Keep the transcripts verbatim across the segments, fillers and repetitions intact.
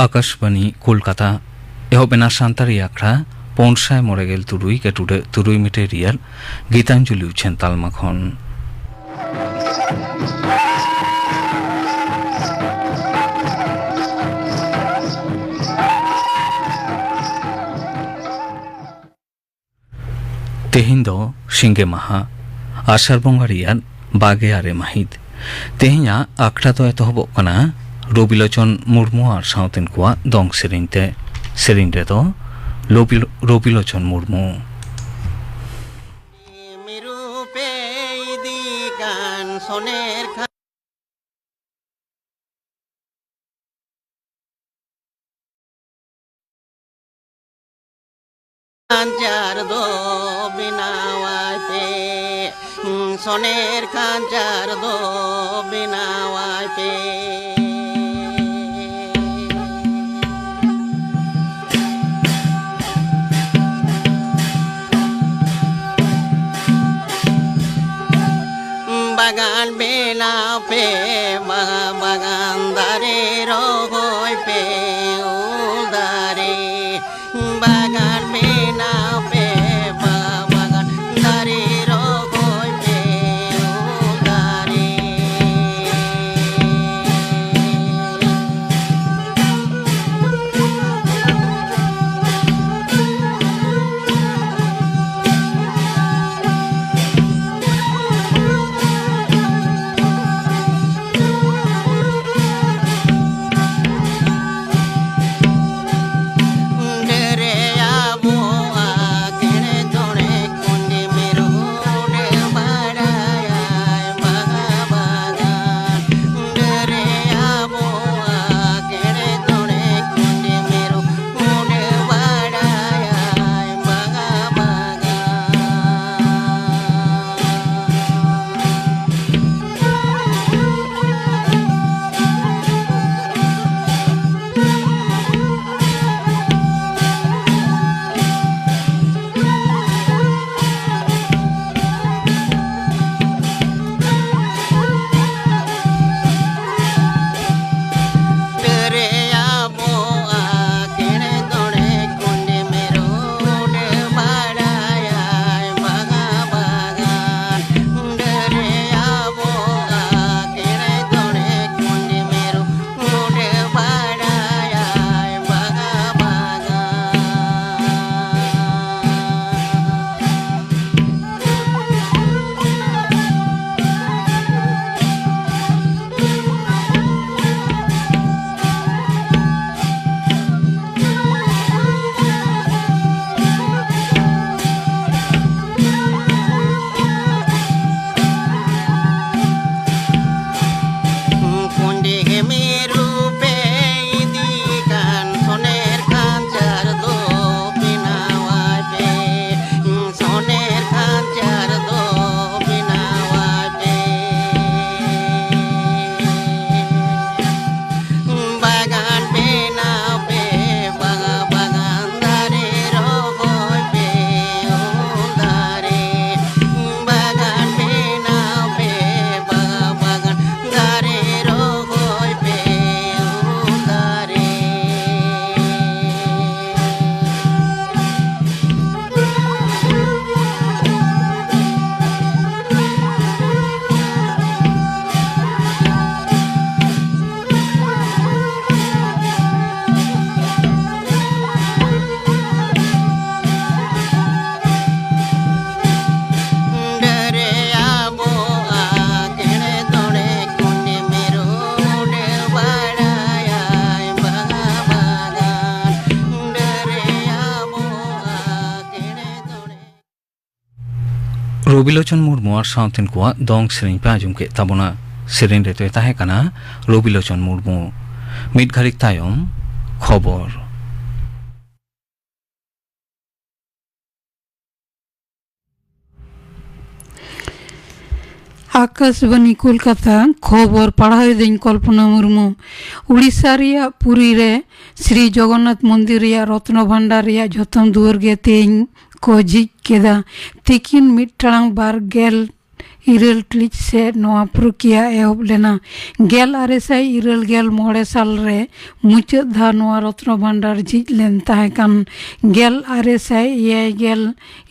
ᱟᱠᱟᱥᱵᱟᱬᱤ ᱠᱳᱞᱠᱟᱛᱟ᱾ ᱮᱦᱚᱵ ᱮᱱᱟ ᱥᱟᱱᱛᱟᱲᱤ ᱟᱠᱷᱲᱟ ᱯᱩᱱ ᱥᱟᱭ ᱢᱚᱬᱮ ᱜᱮᱞ ᱛᱩᱨᱩᱭ ᱜᱮᱴᱩᱰᱟᱹᱜ ᱛᱩᱨᱩᱭ ᱢᱤᱴᱟᱨ ᱨᱮᱭᱟᱜ ᱜᱤᱛᱟᱧᱡᱚᱞᱤ ᱩᱪᱷᱟᱹᱱ ᱛᱟᱞᱢᱟ ᱠᱷᱚᱱ᱾ ᱛᱮᱦᱮᱧ ᱫᱚ ᱥᱤᱸᱜᱮ ᱢᱟᱦᱟ, ᱟᱥᱟᱲ ᱵᱚᱸᱜᱟ ᱨᱮᱭᱟᱜ ᱵᱟᱜᱮ ᱟᱨᱮ ᱢᱟᱹᱦᱤᱛ᱾ ᱛᱮᱦᱮᱧᱟᱜ ᱟᱠᱷᱲᱟ ᱫᱚ ᱮᱛᱚᱦᱚᱵᱚᱜ ᱠᱟᱱᱟ ᱨᱚᱵᱤᱞᱳᱪᱚᱱ ᱢᱩᱨᱢᱩ ᱟᱨ ᱥᱟᱶᱛᱮᱱ ᱠᱚᱣᱟᱜ ᱫᱚᱝ ᱥᱮᱨᱮᱧ ᱛᱮ᱾ ᱥᱮᱨᱮᱧ ᱨᱮᱫᱚ ᱞᱚᱵᱤ-, ᱨᱚᱵᱤᱞᱳᱪᱚᱱ ᱢᱩᱨᱢᱩ᱾ ᱢᱤᱨᱩ ᱯᱮ ᱤᱫᱤ ᱠᱟᱱ ᱥᱚᱱᱮᱨ ᱠᱷᱟᱱ ᱠᱷᱟᱧᱪᱟᱨ ᱫᱚ ᱵᱮᱱᱟᱣᱟᱭ ᱯᱮ, ᱥᱚᱱᱮᱨ ᱠᱷᱟᱧᱪᱟᱨ ᱫᱚ ᱵᱮᱱᱟᱣᱟᱭ ᱯᱮ᱾ ᱵᱟᱜᱟᱱ ᱵᱮᱱᱟᱣ ᱯᱮ, ᱵᱟ-, ᱵᱟᱜᱟᱱ ᱫᱟᱨᱮ ᱨᱚᱦᱚᱭ ᱯᱮ, ᱩᱞ ᱫᱟᱨᱮ᱾ ᱵᱟᱜᱟᱱ ᱵᱮᱱᱟᱣ ᱯᱮ, ᱵᱟ-, ᱵᱟᱜᱟᱱ ᱫᱟᱨᱮ ᱨᱚᱦᱚᱭ ᱯᱮ, ᱩᱞ ᱫᱟᱨᱮ᱾ ᱨᱚᱵᱤᱞᱳᱪᱚᱱ ᱢᱩᱨᱢᱩ ᱟᱨ ᱥᱟᱶᱛᱮᱱ ᱠᱚᱣᱟᱜ ᱫᱚᱝ ᱥᱮᱨᱮᱧ ᱯᱮ ᱟᱸᱡᱚᱢ ᱠᱮᱫ ᱛᱟᱵᱚᱱᱟ᱾ ᱥᱮᱨᱮᱧ ᱨᱮᱫᱚᱭ ᱛᱟᱦᱮᱸ ᱠᱟᱱᱟ ᱨᱚᱵᱤᱞᱳᱪᱚᱱ ᱢᱩᱨᱢᱩ᱾ ᱢᱤᱫ ᱜᱷᱟᱹᱲᱤᱠ ᱛᱟᱭᱚᱢ ᱠᱷᱚᱵᱚᱨ᱾ ᱟᱠᱟᱥᱵᱟᱱᱤ ᱠᱳᱞᱠᱟᱛᱟ, ᱠᱷᱚᱵᱚᱨ ᱯᱟᱲᱦᱟᱣᱮᱫᱟᱹᱧ ᱠᱚᱞᱯᱚᱱᱟ ᱢᱩᱨᱢᱩ᱾ ᱩᱲᱤᱥᱥᱟ ᱨᱮᱭᱟᱜ ᱯᱩᱨᱤ ᱨᱮ ᱥᱨᱤ ᱡᱚᱜᱚᱱᱱᱟᱛᱷ ᱢᱚᱱᱫᱤᱨ ᱨᱮᱭᱟᱜ ᱨᱚᱛᱱᱚ ᱵᱷᱟᱱᱰᱟᱨ ᱨᱮᱭᱟᱜ ᱡᱚᱛᱚᱱ ᱫᱩᱣᱟᱹᱨ ᱜᱮ ᱛᱮᱦᱮᱧ ᱠᱚ ᱡᱷᱤᱡ ᱠᱮᱫᱟ᱾ ᱛᱤᱠᱤᱱ ᱢᱤᱫ ᱴᱟᱲᱟᱝ ᱵᱟᱨ ᱜᱮᱞ ᱤᱨᱟᱹᱞ ᱴᱤᱲᱤᱡ ᱥᱮᱫ ᱱᱚᱣᱟ ᱯᱨᱚᱠᱨᱤᱭᱟ ᱮᱦᱚᱵ ᱞᱮᱱᱟ᱾ ᱜᱮᱞ ᱟᱨᱮ ᱥᱟᱭ ᱤᱨᱟᱹᱞ ᱜᱮᱞ ᱢᱚᱬᱮ ᱥᱟᱞ ᱨᱮ ᱢᱩᱪᱟᱹᱫ ᱫᱷᱟᱣ ᱱᱚᱣᱟ ᱨᱚᱛᱱᱚ ᱵᱷᱟᱱᱰᱟᱨ ᱡᱷᱤᱡ ᱞᱮᱱ ᱛᱟᱦᱮᱸ ᱠᱟᱱ᱾ ᱜᱮᱞ ᱟᱨᱮ ᱥᱟᱭ ᱮᱭᱟᱭ ᱜᱮᱞ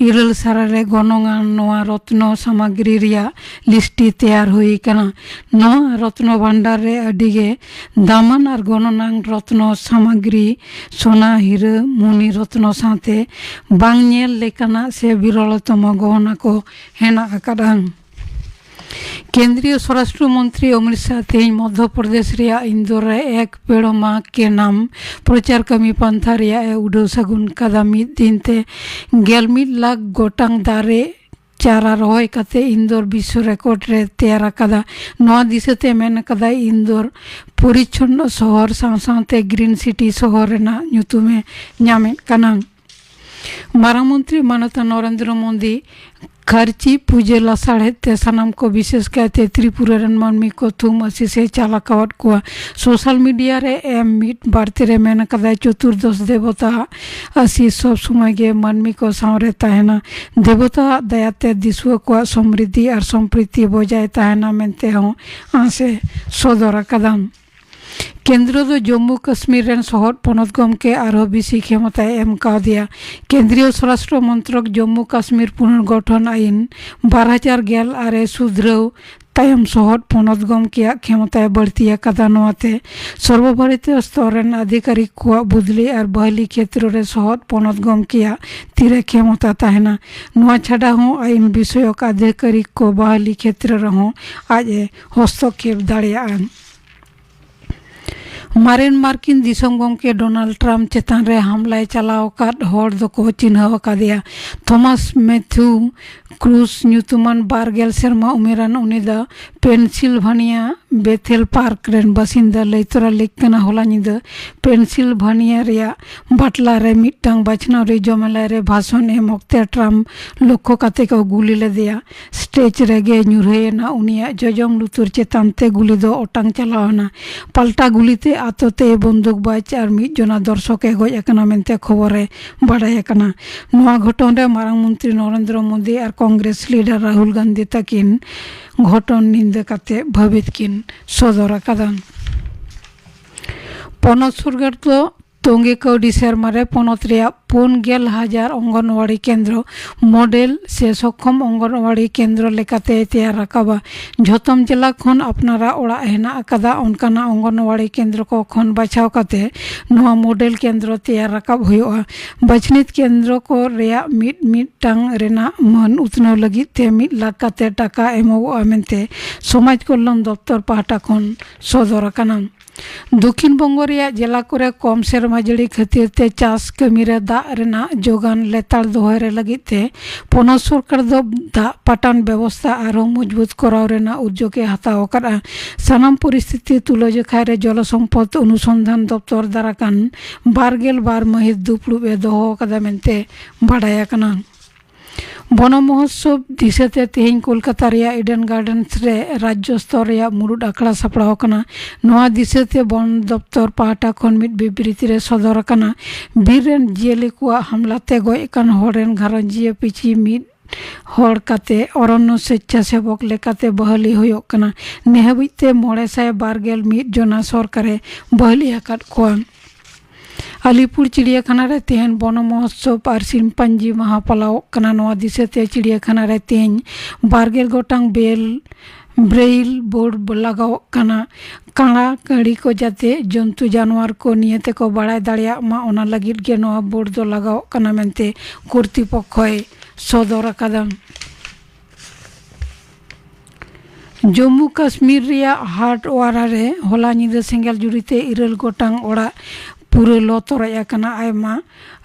ᱤᱨᱟᱹᱞ ᱥᱟᱞ ᱨᱮ ᱜᱚᱱᱚᱝ ᱟᱱ ᱱᱚᱣᱟ ᱨᱚᱛᱱᱚ ᱥᱟᱢᱟᱜᱽᱨᱤ ᱨᱮᱭᱟᱜ ᱞᱤᱥᱴᱤ ᱛᱮᱭᱟᱨ ᱦᱩᱭ ᱟᱠᱟᱱᱟ᱾ ᱱᱚᱣᱟ ᱨᱚᱛᱱᱚ ᱵᱷᱟᱱᱰᱟᱨ ᱨᱮ ᱟᱹᱰᱤ ᱜᱮ ᱫᱟᱢᱟᱱ ᱟᱨ ᱜᱚᱱᱚᱝ ᱟᱱ ᱨᱚᱛᱱᱚ ᱥᱟᱢᱟᱜᱽᱨᱤ, ᱥᱳᱱᱟ, ᱦᱤᱨᱟᱹ, ᱢᱩᱱᱤ ᱨᱚᱛᱱᱚ ᱥᱟᱶᱛᱮ ᱵᱟᱝ ᱧᱮᱞ ᱞᱮᱠᱟᱱᱟᱜ ᱥᱮ ᱵᱤᱨᱚᱞᱚᱛᱚᱢ ᱜᱚᱦᱚᱱᱟ ᱠᱚ ᱦᱮᱱᱟᱜ ᱟᱠᱟᱫᱼᱟ᱾ ᱠᱮᱱᱫᱨᱤᱭᱚ ᱥᱚᱨᱟᱥᱴᱨᱚ ᱢᱚᱱᱛᱨᱤ ᱚᱢᱤᱛ ᱥᱟᱦ ᱛᱮᱦᱮᱧ ᱢᱚᱫᱽᱫᱷᱚ ᱯᱨᱚᱫᱮᱥ ᱨᱮᱭᱟᱜ ᱤᱱᱫᱳᱨ ᱨᱮ ᱮᱠ ᱯᱮᱲ ᱢᱟ ᱠᱮ ᱱᱟᱢ ᱯᱨᱚᱪᱟᱨ ᱠᱟᱹᱢᱤ ᱯᱟᱱᱛᱷᱟ ᱨᱮᱭᱟᱜ ᱮ ᱩᱰᱟᱹᱣ ᱥᱟᱹᱜᱩᱱ ᱠᱟᱫᱟ᱾ ᱢᱤᱫ ᱫᱤᱱ ᱛᱮ ᱜᱮᱞ ᱢᱤᱫ ᱞᱟᱠᱷ ᱜᱚᱴᱟᱝ ᱫᱟᱨᱮ ᱪᱟᱨᱟ ᱨᱚᱦᱚᱭ ᱠᱟᱛᱮ ᱤᱱᱫᱳᱨ ᱵᱤᱥᱥᱚ ᱨᱮᱠᱚᱨᱰ ᱨᱮ ᱛᱮᱭᱟᱨ ᱟᱠᱟᱫᱟ᱾ ᱱᱚᱣᱟ ᱫᱤᱥᱟᱹ ᱛᱮ ᱢᱮᱱ ᱟᱠᱟᱫᱟᱭ, ᱤᱱᱫᱳᱨ ᱯᱚᱨᱤᱪᱷᱚᱱᱱᱚ ᱥᱚᱦᱚᱨ ᱥᱟᱶ ᱥᱟᱶᱛᱮ ᱜᱨᱤᱱ ᱥᱤᱴᱤ ᱥᱚᱦᱚᱨ ᱨᱮᱱᱟᱜ ᱧᱩᱛᱩᱢ ᱮ ᱧᱟᱢᱮᱫ ᱠᱟᱱᱟ᱾ ᱢᱟᱨᱟᱝ ᱢᱚᱱᱛᱨᱤ ᱢᱟᱱᱚᱛ ᱱᱚᱨᱮᱱᱫᱨᱚ ᱢᱳᱫᱤ ᱠᱷᱟᱨᱪᱤ ᱯᱩᱡᱟᱹ ᱞᱟᱥᱟᱲᱦᱮᱫ ᱛᱮ ᱥᱟᱱᱟᱢ ᱠᱚ, ᱵᱤᱥᱮᱥ ᱠᱟᱭᱛᱮ ᱛᱨᱤᱯᱩᱨᱟ ᱨᱮᱱ ᱢᱟᱹᱱᱢᱤ ᱠᱚ ᱛᱷᱩᱢ ᱟᱥᱤᱥ ᱮ ᱪᱟᱞ ᱟᱠᱟᱣᱟᱫ ᱠᱚᱣᱟ᱾ ᱥᱳᱥᱟᱞ ᱢᱤᱰᱤᱭᱟ ᱨᱮ ᱮᱢ ᱢᱤᱫ ᱵᱟᱨᱛᱮ ᱨᱮ ᱢᱮᱱ ᱟᱠᱟᱫᱟᱭ, ᱪᱚᱛᱩᱨᱫᱚᱥ ᱫᱮᱵᱚᱛᱟ ᱟᱥᱤᱥ ᱥᱚᱵ ᱥᱚᱢᱚᱭ ᱜᱮ ᱢᱟᱹᱱᱢᱤ ᱠᱚ ᱥᱟᱶᱨᱮ ᱛᱟᱦᱮᱱᱟ᱾ ᱫᱮᱵᱚᱛᱟᱣᱟᱜ ᱫᱟᱭᱟᱛᱮ ᱫᱤᱥᱩᱣᱟᱹ ᱠᱚᱣᱟᱜ ᱥᱚᱢᱨᱤᱫᱷᱤ ᱟᱨ ᱥᱚᱢᱯᱨᱤᱛᱤ ᱵᱚᱡᱟᱭ ᱛᱟᱦᱮᱱᱟ ᱢᱮᱱᱛᱮ ᱦᱚᱸ ᱟᱸᱥ ᱮ ᱥᱚᱫᱚᱨ ᱟᱠᱟᱫᱟ᱾ ᱠᱮᱱᱫᱨᱚ ᱫᱚ ᱡᱚᱢᱢᱩ ᱠᱟᱥᱢᱤᱨ ᱨᱮᱱ ᱥᱚᱦᱚᱫ ᱯᱚᱱᱚᱛ ᱜᱚᱢᱠᱮ ᱟᱨᱦᱚᱸ ᱵᱤᱥᱤ ᱠᱷᱮᱢᱚᱛᱟᱭ ᱮᱢ ᱠᱟᱣᱫᱮᱭᱟ᱾ ᱠᱮᱱᱫᱨᱤᱭᱚ ᱥᱚᱨᱟᱥᱴᱨᱚ ᱢᱚᱱᱛᱨᱚᱠ ᱡᱚᱢᱢᱩ ᱠᱟᱥᱢᱤᱨ ᱯᱩᱱᱚᱨᱜᱚᱴᱷᱚᱱ ᱟᱭᱤᱱ ᱵᱟᱨ ᱦᱟᱡᱟᱨ ᱜᱮᱞ ᱟᱨᱮ ᱥᱩᱫᱷᱨᱟᱹᱣ ᱛᱟᱭᱚᱢ ᱥᱚᱦᱚᱫ ᱯᱚᱱᱚᱛ ᱜᱚᱢᱠᱮᱭᱟᱜ ᱠᱷᱮᱢᱚᱛᱟᱭ ᱵᱟᱹᱲᱛᱤ ᱟᱠᱟᱫᱟ᱾ ᱱᱚᱣᱟᱛᱮ ᱥᱚᱨᱵᱚᱵᱷᱟᱨᱚᱛᱤᱭᱚ ᱥᱛᱚᱨ ᱨᱮᱱ ᱟᱫᱷᱤᱠᱟᱨᱤᱠ ᱠᱚᱣᱟᱜ ᱵᱚᱫᱞᱤ ᱟᱨ ᱵᱟᱦᱟᱞᱤ ᱠᱷᱮᱛᱨᱚ ᱨᱮ ᱥᱚᱦᱚᱫ ᱯᱚᱱᱚᱛ ᱜᱚᱢᱠᱮᱭᱟᱜ ᱛᱤᱨᱮ ᱠᱷᱮᱢᱚᱛᱟ ᱛᱟᱦᱮᱱᱟ᱾ ᱱᱚᱣᱟ ᱪᱷᱟᱰᱟ ᱦᱚᱸ ᱟᱭᱤᱱ ᱵᱤᱥᱚᱭᱚᱠ ᱟᱫᱷᱤᱠᱟᱨᱤᱠ ᱠᱚ ᱵᱟᱦᱟᱞᱤ ᱠᱷᱮᱛᱨᱚ ᱨᱮᱦᱚᱸ ᱟᱡ ᱮ ᱦᱚᱥᱛᱚᱠᱷᱮᱯ ᱫᱟᱲᱮᱭᱟᱜᱼᱟ᱾ ᱢᱟᱨᱮᱱ ᱢᱟᱨᱠᱤᱱ ᱫᱤᱥᱚᱢ ᱜᱚᱢᱠᱮ ᱰᱳᱱᱟᱞᱰ ᱴᱨᱟᱢᱯ ᱪᱮᱛᱟᱱ ᱨᱮ ᱦᱟᱢᱞᱟᱭ ᱪᱟᱞᱟᱣ ᱟᱠᱟᱫ ᱦᱚᱲ ᱫᱚᱠᱚ ᱪᱤᱱᱦᱟᱹᱣ ᱟᱠᱟᱫᱮᱭᱟ᱾ ᱛᱷᱚᱢᱟᱥ ᱢᱮᱛᱷᱤᱣ ᱠᱨᱩᱥ ᱧᱩᱛᱩᱢᱟᱱ ᱵᱟᱨ ᱜᱮᱞ ᱥᱮᱨᱢᱟ ᱩᱢᱮᱨᱟᱱ ᱩᱱᱤ ᱫᱚ ᱯᱮᱱᱥᱤᱞᱵᱷᱟᱱᱤᱭᱟ ᱵᱮᱛᱷᱮᱞ ᱯᱟᱨᱠ ᱨᱮᱱ ᱵᱟᱥᱤᱱᱫᱟ ᱞᱟᱹᱭ ᱛᱚᱨᱟ ᱞᱮᱠ ᱠᱟᱱᱟ᱾ ᱦᱚᱞᱟ ᱧᱤᱫᱟᱹ ᱯᱮᱱᱥᱤᱞᱵᱷᱟᱱᱤᱭᱟ ᱨᱮᱭᱟᱜ ᱵᱟᱴᱞᱟ ᱨᱮ ᱢᱤᱫᱴᱟᱝ ᱵᱟᱪᱷᱱᱟᱣ ᱨᱮ ᱡᱚᱢᱮᱞᱟᱭ ᱨᱮ ᱵᱷᱟᱥᱚᱱ ᱮᱢ ᱚᱠᱛᱮ ᱴᱨᱟᱢᱯ ᱞᱚᱠᱠᱷᱚ ᱠᱟᱛᱮ ᱠᱚ ᱜᱩᱞᱤ ᱞᱮᱫᱮᱭᱟ᱾ ᱥᱴᱮᱡᱽ ᱨᱮᱜᱮ ᱧᱩᱨᱦᱟᱹᱭᱮᱱᱟ᱾ ᱩᱱᱤᱭᱟᱜ ᱡᱚᱡᱚᱢ ᱞᱩᱛᱩᱨ ᱪᱮᱛᱟᱱ ᱛᱮ ᱜᱩᱞᱤ ᱫᱚ ᱚᱴᱟᱝ ᱪᱟᱞᱟᱣ ᱮᱱᱟ᱾ ᱯᱟᱞᱴᱟ ᱜᱩᱞᱤᱛᱮ ᱟᱛᱳᱛᱮ ᱵᱚᱱᱫᱩᱠ ᱵᱟᱡᱽ ᱟᱨ ᱢᱤᱫ ᱡᱚᱱᱟ ᱫᱚᱨᱥᱚᱠ ᱮ ᱜᱚᱡ ᱟᱠᱟᱱᱟ ᱢᱮᱱᱛᱮ ᱠᱷᱚᱵᱚᱨ ᱨᱮ ᱵᱟᱰᱟᱭ ᱟᱠᱟᱱᱟ᱾ ᱱᱚᱣᱟ ᱜᱷᱚᱴᱚᱱ ᱨᱮ ᱢᱟᱨᱟᱝ ᱢᱚᱱᱛᱨᱤ ᱱᱚᱨᱮᱱᱫᱨᱚ ᱢᱳᱫᱤ ᱟᱨ ᱠᱚᱝᱜᱨᱮᱥ ᱞᱤᱰᱟᱨ ᱨᱟᱦᱩᱞ ᱜᱟᱱᱫᱷᱤ ᱛᱟᱹᱠᱤᱱ ᱜᱷᱚᱴᱚᱱ ᱱᱤᱱᱫᱟᱹ ᱠᱟᱛᱮ ᱵᱷᱟᱹᱵᱤᱛ ᱠᱤᱱ ᱥᱚᱫᱚᱨ ᱟᱠᱟᱫᱟ᱾ ᱯᱚᱱᱚᱛ ᱥᱚᱨᱠᱟᱨ ᱫᱚ ᱛᱚᱸᱜᱮ ᱠᱟᱹᱣᱰᱤ ᱥᱮᱨᱢᱟ ᱨᱮ ᱯᱚᱱᱚᱛ ᱨᱮᱭᱟᱜ ᱯᱩᱱ ᱜᱮᱞ ᱦᱟᱡᱟᱨ ᱚᱝᱜᱚᱱᱣᱟᱲᱤ ᱠᱮᱱᱫᱨᱚ ᱢᱚᱰᱮᱞ ᱥᱮ ᱥᱚᱠᱠᱷᱚᱢ ᱚᱝᱜᱚᱱᱣᱟᱲᱤ ᱠᱮᱱᱫᱨᱚ ᱞᱮᱠᱟᱛᱮ ᱛᱮᱭᱟᱨ ᱨᱟᱠᱟᱵᱟ᱾ ᱡᱷᱚᱛᱚᱢ ᱡᱮᱞᱟ ᱠᱷᱚᱱ ᱟᱯᱱᱟᱨᱟᱜ ᱚᱲᱟᱜ ᱦᱮᱱᱟᱜ ᱟᱠᱟᱫᱟ ᱚᱱᱠᱟᱱᱟᱜ ᱚᱝᱜᱚᱱᱣᱟᱲᱤ ᱠᱮᱱᱫᱨᱚ ᱠᱚ ᱠᱷᱚᱱ ᱵᱟᱪᱷᱟᱣ ᱠᱟᱛᱮ ᱱᱚᱣᱟ ᱢᱚᱰᱮᱞ ᱠᱮᱱᱫᱨᱚ ᱛᱮᱭᱟᱨ ᱨᱟᱠᱟᱵ ᱦᱩᱭᱩᱜᱼᱟ᱾ ᱵᱟᱪᱷᱱᱤᱛ ᱠᱮᱱᱫᱨᱚ ᱠᱚ ᱨᱮᱭᱟᱜ ᱢᱤᱫ ᱢᱤᱫᱴᱟᱝ ᱨᱮᱱᱟᱜ ᱢᱟᱹᱱ ᱩᱛᱱᱟᱹᱣ ᱞᱟᱹᱜᱤᱫ ᱛᱮ ᱢᱤᱫ ᱞᱟᱠᱷ ᱠᱟᱛᱮ ᱴᱟᱠᱟ ᱮᱢᱚᱜᱚᱜᱼᱟ ᱢᱮᱱᱛᱮ ᱥᱚᱢᱟᱡᱽ ᱠᱚᱞᱞᱟᱱ ᱫᱚᱯᱛᱚᱨ ᱯᱟᱦᱴᱟ ᱠᱷᱚᱱ ᱥᱚᱫᱚᱨ ᱟᱠᱟᱱᱟ᱾ ᱫᱚᱠᱷᱤᱱ ᱵᱚᱝᱜᱚ ᱨᱮᱭᱟᱜ ᱡᱮᱞᱟ ᱠᱚᱨᱮ ᱠᱚᱢ ᱥᱮᱨᱢᱟ ᱡᱟᱹᱲᱤ ᱠᱷᱟᱹᱛᱤᱨ ᱛᱮ ᱪᱟᱥ ᱠᱟᱹᱢᱤ ᱨᱮ ᱫᱟᱜ ᱨᱮᱱᱟᱜ ᱡᱳᱜᱟᱱ ᱞᱮᱛᱟᱲ ᱫᱚᱦᱚᱭ ᱨᱮ ᱞᱟᱹᱜᱤᱫ ᱛᱮ ᱯᱚᱱᱚᱛ ᱥᱚᱨᱠᱟᱨ ᱫᱚ ᱫᱟᱜ ᱯᱟᱴᱟᱱ ᱵᱮᱵᱚᱥᱛᱷᱟ ᱟᱨᱦᱚᱸ ᱢᱚᱡᱽᱵᱩᱛ ᱠᱚᱨᱟᱣ ᱨᱮᱱᱟᱜ ᱩᱫᱽᱡᱳᱜᱽ ᱮ ᱦᱟᱛᱟᱣ ᱟᱠᱟᱫᱼᱟ᱾ ᱥᱟᱱᱟᱢ ᱯᱚᱨᱤᱥᱛᱷᱤᱛᱤ ᱛᱩᱞᱟᱹᱡᱚᱠᱷᱟ ᱨᱮ ᱡᱚᱞᱚ ᱥᱚᱢᱯᱚᱫ ᱚᱱᱩᱥᱚᱱᱫᱷᱟᱱ ᱫᱚᱯᱛᱚᱨ ᱫᱟᱨᱟᱠᱟᱱ ᱵᱟᱨ ᱜᱮᱞ ᱵᱟᱨ ᱢᱟᱹᱦᱤᱛ ᱫᱩᱯᱲᱩᱵ ᱮ ᱫᱚᱦᱚ ᱟᱠᱟᱫᱟ ᱢᱮᱱᱛᱮ ᱵᱟᱰᱟᱭ ᱟᱠᱟᱱᱟ᱾ ᱵᱚᱱᱚ ᱢᱚᱦᱳᱛᱥᱚᱵ ᱫᱤᱥᱟᱹᱛᱮ ᱛᱮᱦᱮᱧ ᱠᱳᱞᱠᱟᱛᱟ ᱨᱮᱭᱟᱜ ᱤᱰᱮᱱ ᱜᱟᱨᱰᱮᱱᱥ ᱨᱮ ᱨᱟᱡᱽᱡᱚ ᱥᱛᱚᱨ ᱨᱮᱭᱟᱜ ᱢᱩᱲᱩᱫ ᱟᱠᱷᱲᱟ ᱥᱟᱯᱲᱟᱣ ᱟᱠᱟᱱᱟ᱾ ᱱᱚᱣᱟ ᱫᱤᱥᱟᱹᱛᱮ ᱵᱚᱱ ᱫᱚᱯᱛᱚᱨ ᱯᱟᱦᱴᱟ ᱠᱷᱚᱱ ᱢᱤᱫ ᱵᱤᱵᱨᱤᱛᱤ ᱨᱮ ᱥᱚᱫᱚᱨ ᱟᱠᱟᱱᱟ, ᱵᱤᱨ ᱨᱮᱱ ᱡᱤᱭᱟᱹᱞᱤ ᱠᱚᱣᱟᱜ ᱦᱟᱢᱞᱟ ᱛᱮ ᱜᱚᱡ ᱟᱠᱟᱱ ᱦᱚᱲ ᱨᱮᱱ ᱜᱷᱟᱨᱚᱸᱡᱤᱭᱟᱹ ᱯᱤᱪᱷᱤ ᱢᱤᱫ ᱦᱚᱲ ᱠᱟᱛᱮ ᱚᱨᱚᱱᱱᱚ ᱥᱮᱪᱪᱷᱟᱥᱮᱵᱚᱠ ᱞᱮᱠᱟᱛᱮ ᱵᱟᱹᱦᱟᱹᱞᱤ ᱦᱩᱭᱩᱜ ᱠᱟᱱᱟ᱾ ᱱᱮᱦᱟᱹᱵᱤᱡ ᱛᱮ ᱢᱚᱬᱮ ᱥᱟᱭ ᱵᱟᱨ ᱜᱮᱞ ᱢᱤᱫ ᱡᱚᱱᱟ ᱥᱚᱨᱠᱟᱨᱮ ᱵᱟᱹᱦᱟᱹᱞᱤ ᱟᱠᱟᱫ ᱠᱚᱣᱟ᱾ ᱟᱞᱤᱯᱩᱨ ᱪᱤᱲᱤᱭᱟᱠᱷᱟᱱᱟ ᱨᱮ ᱛᱮᱦᱮᱧ ᱵᱚᱱᱚ ᱢᱚᱦᱳᱛᱥᱚᱵ ᱟᱨ ᱥᱤᱢᱯᱟᱧᱡᱤ ᱢᱟᱦᱟ ᱯᱟᱞᱟᱣᱚᱜ ᱠᱟᱱᱟ᱾ ᱱᱚᱣᱟ ᱫᱤᱥᱟᱹᱛᱮ ᱪᱤᱲᱤᱭᱟᱠᱷᱟᱱᱟ ᱨᱮ ᱛᱮᱦᱮᱧ ᱵᱟᱨ ᱜᱮᱞ ᱜᱚᱴᱟᱝ ᱵᱮᱞ ᱵᱨᱮᱭᱤᱞ ᱵᱳᱨᱰ ᱞᱟᱜᱟᱣᱚᱜ ᱠᱟᱱᱟ᱾ ᱠᱟᱬᱟ ᱠᱟᱹᱲᱤ ᱠᱚ ᱡᱟᱛᱮ ᱡᱚᱱᱛᱩ ᱡᱟᱱᱣᱟᱨ ᱠᱚ ᱱᱤᱭᱟᱹ ᱛᱮᱠᱚ ᱵᱟᱲᱟᱭ ᱫᱟᱲᱮᱭᱟᱜ ᱢᱟ, ᱚᱱᱟ ᱞᱟᱹᱜᱤᱫ ᱜᱮ ᱱᱚᱣᱟ ᱵᱳᱨᱰ ᱫᱚ ᱞᱟᱜᱟᱣᱚᱜ ᱠᱟᱱᱟ ᱢᱮᱱᱛᱮ ᱠᱚᱨᱛᱤᱯᱚᱠᱠᱷᱚᱭ ᱥᱚᱫᱚᱨ ᱟᱠᱟᱫᱟ᱾ ᱡᱚᱢᱢᱩ ᱠᱟᱥᱢᱤᱨ ᱨᱮᱭᱟᱜ ᱦᱟᱴᱣᱟᱨᱟ ᱨᱮ ᱦᱚᱞᱟ ᱧᱤᱫᱟᱹ ᱥᱮᱸᱜᱮᱞ ᱡᱩᱨᱤᱛᱮ ᱤᱨᱟᱹᱞ ᱜᱚᱴᱟᱝ ᱚᱲᱟᱜ ᱯᱩᱨᱟᱹ ᱞᱚ ᱛᱚᱨᱚᱡ ᱟᱠᱟᱱᱟ᱾ ᱟᱭᱢᱟ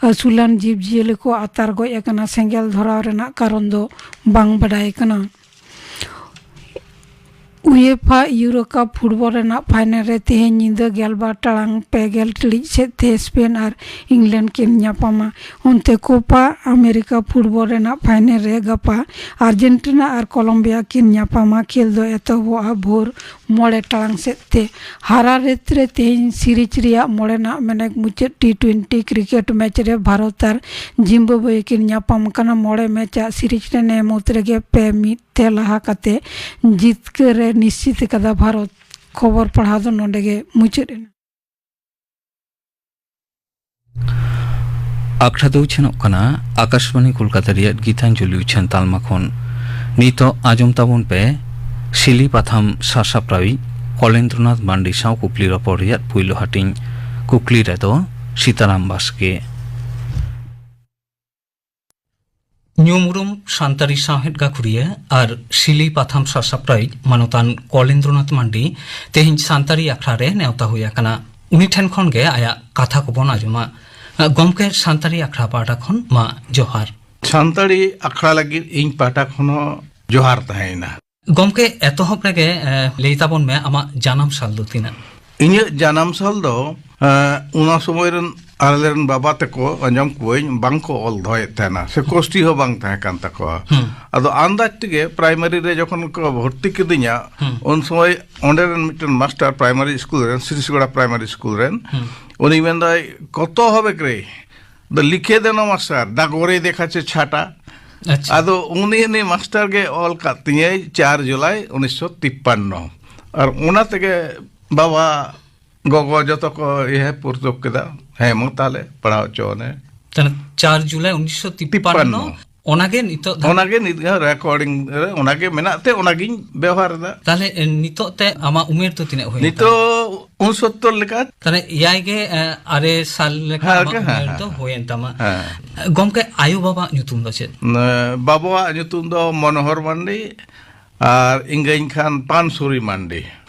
ᱟᱹᱥᱩᱞᱟᱱ ᱡᱤᱵᱽᱡᱤᱭᱟᱹᱞᱤ ᱠᱚ ᱟᱛᱟᱨ ᱜᱚᱡ ᱟᱠᱟᱱᱟ᱾ ᱥᱮᱸᱜᱮᱞ ᱫᱷᱚᱨᱟᱣ ᱨᱮᱱᱟᱜ ᱠᱟᱨᱚᱱ ᱫᱚ ᱵᱟᱝ ᱵᱟᱰᱟᱭ ᱟᱠᱟᱱᱟ᱾ ᱩᱭᱮᱯᱷᱟ ᱤᱭᱩᱨᱳ ᱠᱟᱯ ᱯᱷᱩᱴᱵᱚᱞ ᱨᱮᱱᱟᱜ ᱯᱷᱟᱭᱱᱮᱞ ᱨᱮ ᱛᱮᱦᱮᱧ ᱧᱤᱫᱟᱹ ᱜᱮᱞᱵᱟᱨ ᱴᱟᱲᱟᱝ ᱯᱮ ᱜᱮᱞ ᱴᱤᱲᱤᱡ ᱥᱮᱫ ᱛᱮ ᱥᱯᱮᱱ ᱟᱨ ᱤᱝᱞᱮᱱᱰ ᱠᱤᱱ ᱧᱟᱯᱟᱢᱟ᱾ ᱚᱱᱛᱮ ᱠᱳᱯᱟ ᱟᱢᱮᱨᱤᱠᱟ ᱯᱷᱩᱴᱵᱚᱞ ᱨᱮᱱᱟᱜ ᱯᱷᱟᱭᱱᱮᱞ ᱨᱮ ᱜᱟᱯᱟ ᱟᱨᱡᱮᱱᱴᱤᱱᱟ ᱟᱨ ᱠᱚᱞᱚᱢᱵᱤᱭᱟ ᱠᱤᱱ ᱧᱟᱯᱟᱢᱟ᱾ ᱠᱷᱮᱞ ᱫᱚ ᱮᱛᱚᱦᱚᱵᱚᱜᱼᱟ ᱵᱷᱳᱨ ᱢᱚᱬᱮ ᱴᱟᱲᱟᱝ ᱥᱮᱫ ᱛᱮ᱾ ᱦᱟᱨᱟ ᱨᱮᱛ ᱨᱮ ᱛᱮᱦᱮᱧ ᱥᱤᱨᱤᱡᱽ ᱨᱮᱭᱟᱜ ᱢᱚᱬᱮᱱᱟᱜ ᱢᱮᱱᱮᱠ ᱢᱩᱪᱟᱹᱫ ᱴᱤ ᱴᱩᱭᱮᱱᱴᱤ ᱠᱨᱤᱠᱮᱴ ᱢᱮᱪ ᱨᱮ ᱵᱷᱟᱨᱚᱛ ᱟᱨ ᱡᱤᱢᱵᱟᱵᱣᱮ ᱠᱤᱱ ᱧᱟᱯᱟᱢ ᱠᱟᱱᱟ᱾ ᱢᱚᱬᱮ ᱢᱮᱪ ᱟᱜ ᱥᱤᱨᱤᱡᱽ ᱨᱮ ᱱᱮ ᱢᱩᱫᱽ ᱨᱮᱜᱮ ᱯᱮ ᱢᱤᱫ ᱛᱮ ᱞᱟᱦᱟ ᱠᱟᱛᱮ ᱡᱤᱛᱠᱟᱹᱨ ᱮ ᱱᱤᱥᱪᱤᱛ ᱟᱠᱟᱫᱟ ᱵᱷᱟᱨᱚᱛ᱾ ᱠᱷᱚᱵᱚᱨ ᱯᱟᱲᱦᱟᱣ ᱫᱚ ᱱᱚᱰᱮ ᱜᱮ ᱢᱩᱪᱟᱹᱫ ᱮᱱᱟ᱾ ᱟᱠᱷᱲᱟ ᱫᱚ ᱩᱪᱷᱟᱹᱱᱚᱜ ᱠᱟᱱᱟ ᱟᱠᱟᱥᱵᱟᱬᱤ ᱠᱳᱞᱠᱟᱛᱟ ᱨᱮᱭᱟᱜ ᱜᱤᱛᱟᱧᱡᱚᱞᱤ ᱩᱪᱷᱟᱹᱱ ᱛᱟᱞᱢᱟ ᱠᱷᱚᱱ᱾ ᱱᱤᱛᱚᱜ ᱟᱸᱡᱚᱢ ᱛᱟᱵᱚᱱ ᱯᱮ ᱥᱤᱞᱤ ᱯᱟᱛᱷᱟᱢ ᱥᱟᱥᱟᱯᱲᱟᱣᱤᱡ ᱠᱚᱞᱮᱱᱫᱨᱚᱱᱟᱛᱷ ᱢᱟᱱᱰᱤ ᱥᱟᱶ ᱠᱩᱠᱞᱤ ᱨᱚᱯᱚᱲ ᱨᱮᱭᱟᱜ ᱯᱩᱭᱞᱩ ᱦᱟᱹᱴᱤᱧ᱾ ᱠᱩᱠᱞᱤ ᱨᱮᱫᱚ ᱥᱤᱛᱟᱨᱟᱢ ᱵᱟᱥᱠᱮ᱾ ᱧᱩᱢ ᱩᱨᱩᱢ ᱥᱟᱱᱛᱟᱲᱤ ᱥᱟᱶᱦᱮᱫ ᱜᱟᱹᱠᱷᱩᱲᱤᱭᱟᱹ ᱟᱨ ᱥᱤᱞᱤ ᱯᱟᱛᱷᱟᱢ ᱥᱟᱥᱟᱯᱲᱟᱣᱤᱡ ᱢᱟᱱᱚᱛᱟᱱ ᱠᱚᱞᱮᱱᱫᱨᱚᱱᱟᱛᱷ ᱢᱟᱱᱰᱤ ᱛᱮᱦᱮᱧ ᱥᱟᱱᱛᱟᱲᱤ ᱟᱠᱷᱲᱟ ᱨᱮ ᱱᱮᱣᱛᱟ ᱦᱩᱭ ᱟᱠᱟᱱᱟ᱾ ᱩᱱᱤ ᱴᱷᱮᱱ ᱠᱷᱚᱱ ᱜᱮ ᱟᱭᱟᱜ ᱠᱟᱛᱷᱟ ᱠᱚᱵᱚᱱ ᱟᱸᱡᱚᱢᱟ᱾ ᱜᱚᱢᱠᱮ, ᱥᱟᱱᱛᱟᱲᱤ ᱟᱠᱷᱲᱟ ᱯᱟᱦᱴᱟ ᱠᱷᱚᱱ ᱢᱟ ᱡᱚᱦᱟᱨ᱾ ᱥᱟᱱᱛᱟᱲᱤ ᱟᱠᱷᱲᱟ ᱞᱟᱹᱜᱤᱫ ᱤᱧ ᱯᱟᱦᱴᱟ ᱠᱷᱚᱱ ᱦᱚᱸ ᱡᱚᱦᱟᱨ ᱛᱟᱦᱮᱸᱭᱮᱱᱟ᱾ ᱜᱚᱢᱠᱮ, ᱮᱛᱚᱦᱚᱵ ᱨᱮᱜᱮ, ᱮ, ᱞᱟᱹᱭ ᱛᱟᱵᱚᱱ ᱢᱮ, ᱟᱢᱟᱜ ᱡᱟᱱᱟᱢ ᱥᱟᱞ ᱫᱚ ᱛᱤᱱᱟᱹᱜ? ᱤᱧᱟᱹᱜ ᱡᱟᱱᱟᱢ ᱥᱟᱞ ᱫᱚ, ᱮ, ᱚᱱᱟ ᱥᱚᱢᱚᱭ ᱨᱮᱱ ᱟᱞᱮ ᱨᱮᱱ ᱵᱟᱵᱟ ᱛᱟᱠᱚ, ᱟᱸᱡᱚᱢ ᱠᱚᱣᱟᱹᱧ, ᱵᱟᱝ ᱠᱚ ᱚᱞ ᱫᱚᱦᱚᱭᱮᱫ ᱛᱟᱦᱮᱱᱟ, ᱥᱮ ᱠᱳᱥᱴᱤ ᱦᱚᱸ ᱵᱟᱝ ᱛᱟᱦᱮᱸ ᱠᱟᱱ ᱛᱟᱠᱚᱣᱟ᱾ ᱦᱩᱸ᱾ ᱟᱫᱚ ᱟᱱᱫᱟᱡ ᱛᱮᱜᱮ ᱯᱨᱟᱭᱢᱟᱨᱤ ᱨᱮ ᱡᱚᱠᱷᱚᱱ ᱠᱚ ᱵᱷᱚᱨᱛᱤ ᱠᱤᱫᱤᱧᱟ, ᱦᱩᱸ᱾ ᱩᱱ ᱥᱚᱢᱚᱭ ᱚᱸᱰᱮ ᱨᱮᱱ ᱢᱤᱫᱴᱮᱱ ᱢᱟᱥᱴᱟᱨ, ᱯᱨᱟᱭᱢᱟᱨᱤ ᱥᱠᱩᱞ ᱨᱮᱱ, ᱥᱤᱨᱤᱥᱜᱚᱲᱟ ᱯᱨᱟᱭᱢᱟᱨᱤ ᱥᱠᱩᱞ ᱨᱮᱱ, ᱦᱩᱸ᱾ ᱩᱱᱤ ᱢᱮᱱᱫᱟᱭ, "ᱠᱚᱛᱚ ᱦᱚᱵᱮ ᱠᱨᱮ?" ᱫᱚ ᱞᱤᱠᱷᱮ ᱫᱮᱱᱚ ᱢᱟᱥᱴᱟᱨ, ᱫᱟ ᱜᱚᱨᱮ ᱫᱮᱠᱷᱟ ᱪᱮ ᱪᱷᱟᱴᱟ᱾ ᱟᱪᱪᱷᱟ᱾ ᱟᱫᱚ ᱩᱱᱤ, ᱩᱱᱤ ᱢᱟᱥᱴᱟᱨ ᱜᱮ ᱚᱞ ᱠᱟᱫ ᱛᱤᱧᱟᱹᱭ ᱪᱟᱨ ᱡᱩᱞᱟᱭ ᱩᱱᱤᱥᱥᱚ ᱛᱤᱯᱯᱟᱱᱱᱚ᱾ ᱟᱨ ᱚᱱᱟ ᱛᱮᱜᱮ ᱵᱟᱵᱟ, ᱜᱚᱜᱚ ᱡᱚᱛᱚ ᱠᱚ ᱤᱭᱟᱹ ᱯᱩᱨᱛᱩᱠ ᱠᱮᱫᱟ᱾ ᱦᱮᱸ, ᱢᱟ ᱛᱟᱦᱞᱮ ᱯᱟᱲᱦᱟᱣ ᱦᱚᱪᱚ ᱟᱱᱮ᱾ ᱛᱟᱦᱞᱮ ᱪᱟᱨ ᱡᱩᱞᱟᱭ ᱩᱱᱤᱥᱥᱚ ᱛᱤᱯᱯᱟᱱᱱᱚ᱾ ᱛᱤᱯᱯᱟᱱᱱᱚ᱾ ᱚᱱᱟᱜᱮ ᱱᱤᱛᱚᱜ ᱫᱷᱟᱹᱵᱤᱡ? ᱚᱱᱟᱜᱮ ᱱᱤᱛ ᱦᱚᱸ ᱨᱮᱠᱚᱨᱰᱤᱝ ᱨᱮ ᱚᱱᱟᱜᱮ ᱢᱮᱱᱟᱜ ᱛᱮ ᱚᱱᱟᱜᱤᱧ ᱵᱮᱣᱦᱟᱨ ᱮᱫᱟ᱾ ᱛᱟᱦᱞᱮ, ᱮ, ᱱᱤᱛᱚᱜ ᱛᱮ ᱟᱢᱟᱜ ᱩᱢᱮᱨ ᱫᱚ ᱛᱤᱱᱟᱹᱜ ᱦᱩᱭᱮᱱ ᱛᱟᱢᱟ? ᱱᱤᱛᱚᱜ ᱩᱱᱥᱚᱛᱛᱚᱨ ᱞᱮᱠᱟ᱾ ᱛᱟᱦᱞᱮ ᱮᱭᱟᱭ ᱜᱮ, ᱮ, ᱟᱨᱮ ᱥᱟᱞ ᱞᱮᱠᱟ ᱦᱮᱸ, ᱟᱢᱟᱜ ᱦᱮᱸ, ᱩᱢᱮᱨ ᱦᱮᱸ, ᱫᱚ ᱦᱮᱸ᱾ ᱦᱩᱭᱮᱱ ᱛᱟᱢᱟ᱾ ᱦᱮᱸ᱾ ᱜᱚᱢᱠᱮ, ᱟᱭᱳ ᱵᱟᱵᱟᱣᱟᱜ ᱧᱩᱛᱩᱢ ᱫᱚ ᱪᱮᱫ? ᱱᱮ, ᱵᱟᱵᱟᱣᱟᱜ ᱧᱩᱛᱩᱢ ᱫᱚ ᱢᱚᱱᱳᱦᱚᱨ ᱢᱟᱱᱰᱤ ᱟᱨ ᱤᱧ ᱜᱟᱹᱭᱤᱧ ᱠᱷᱟᱱ ᱯᱟᱱᱥᱩᱨᱤ ᱢᱟᱱᱰᱤ᱾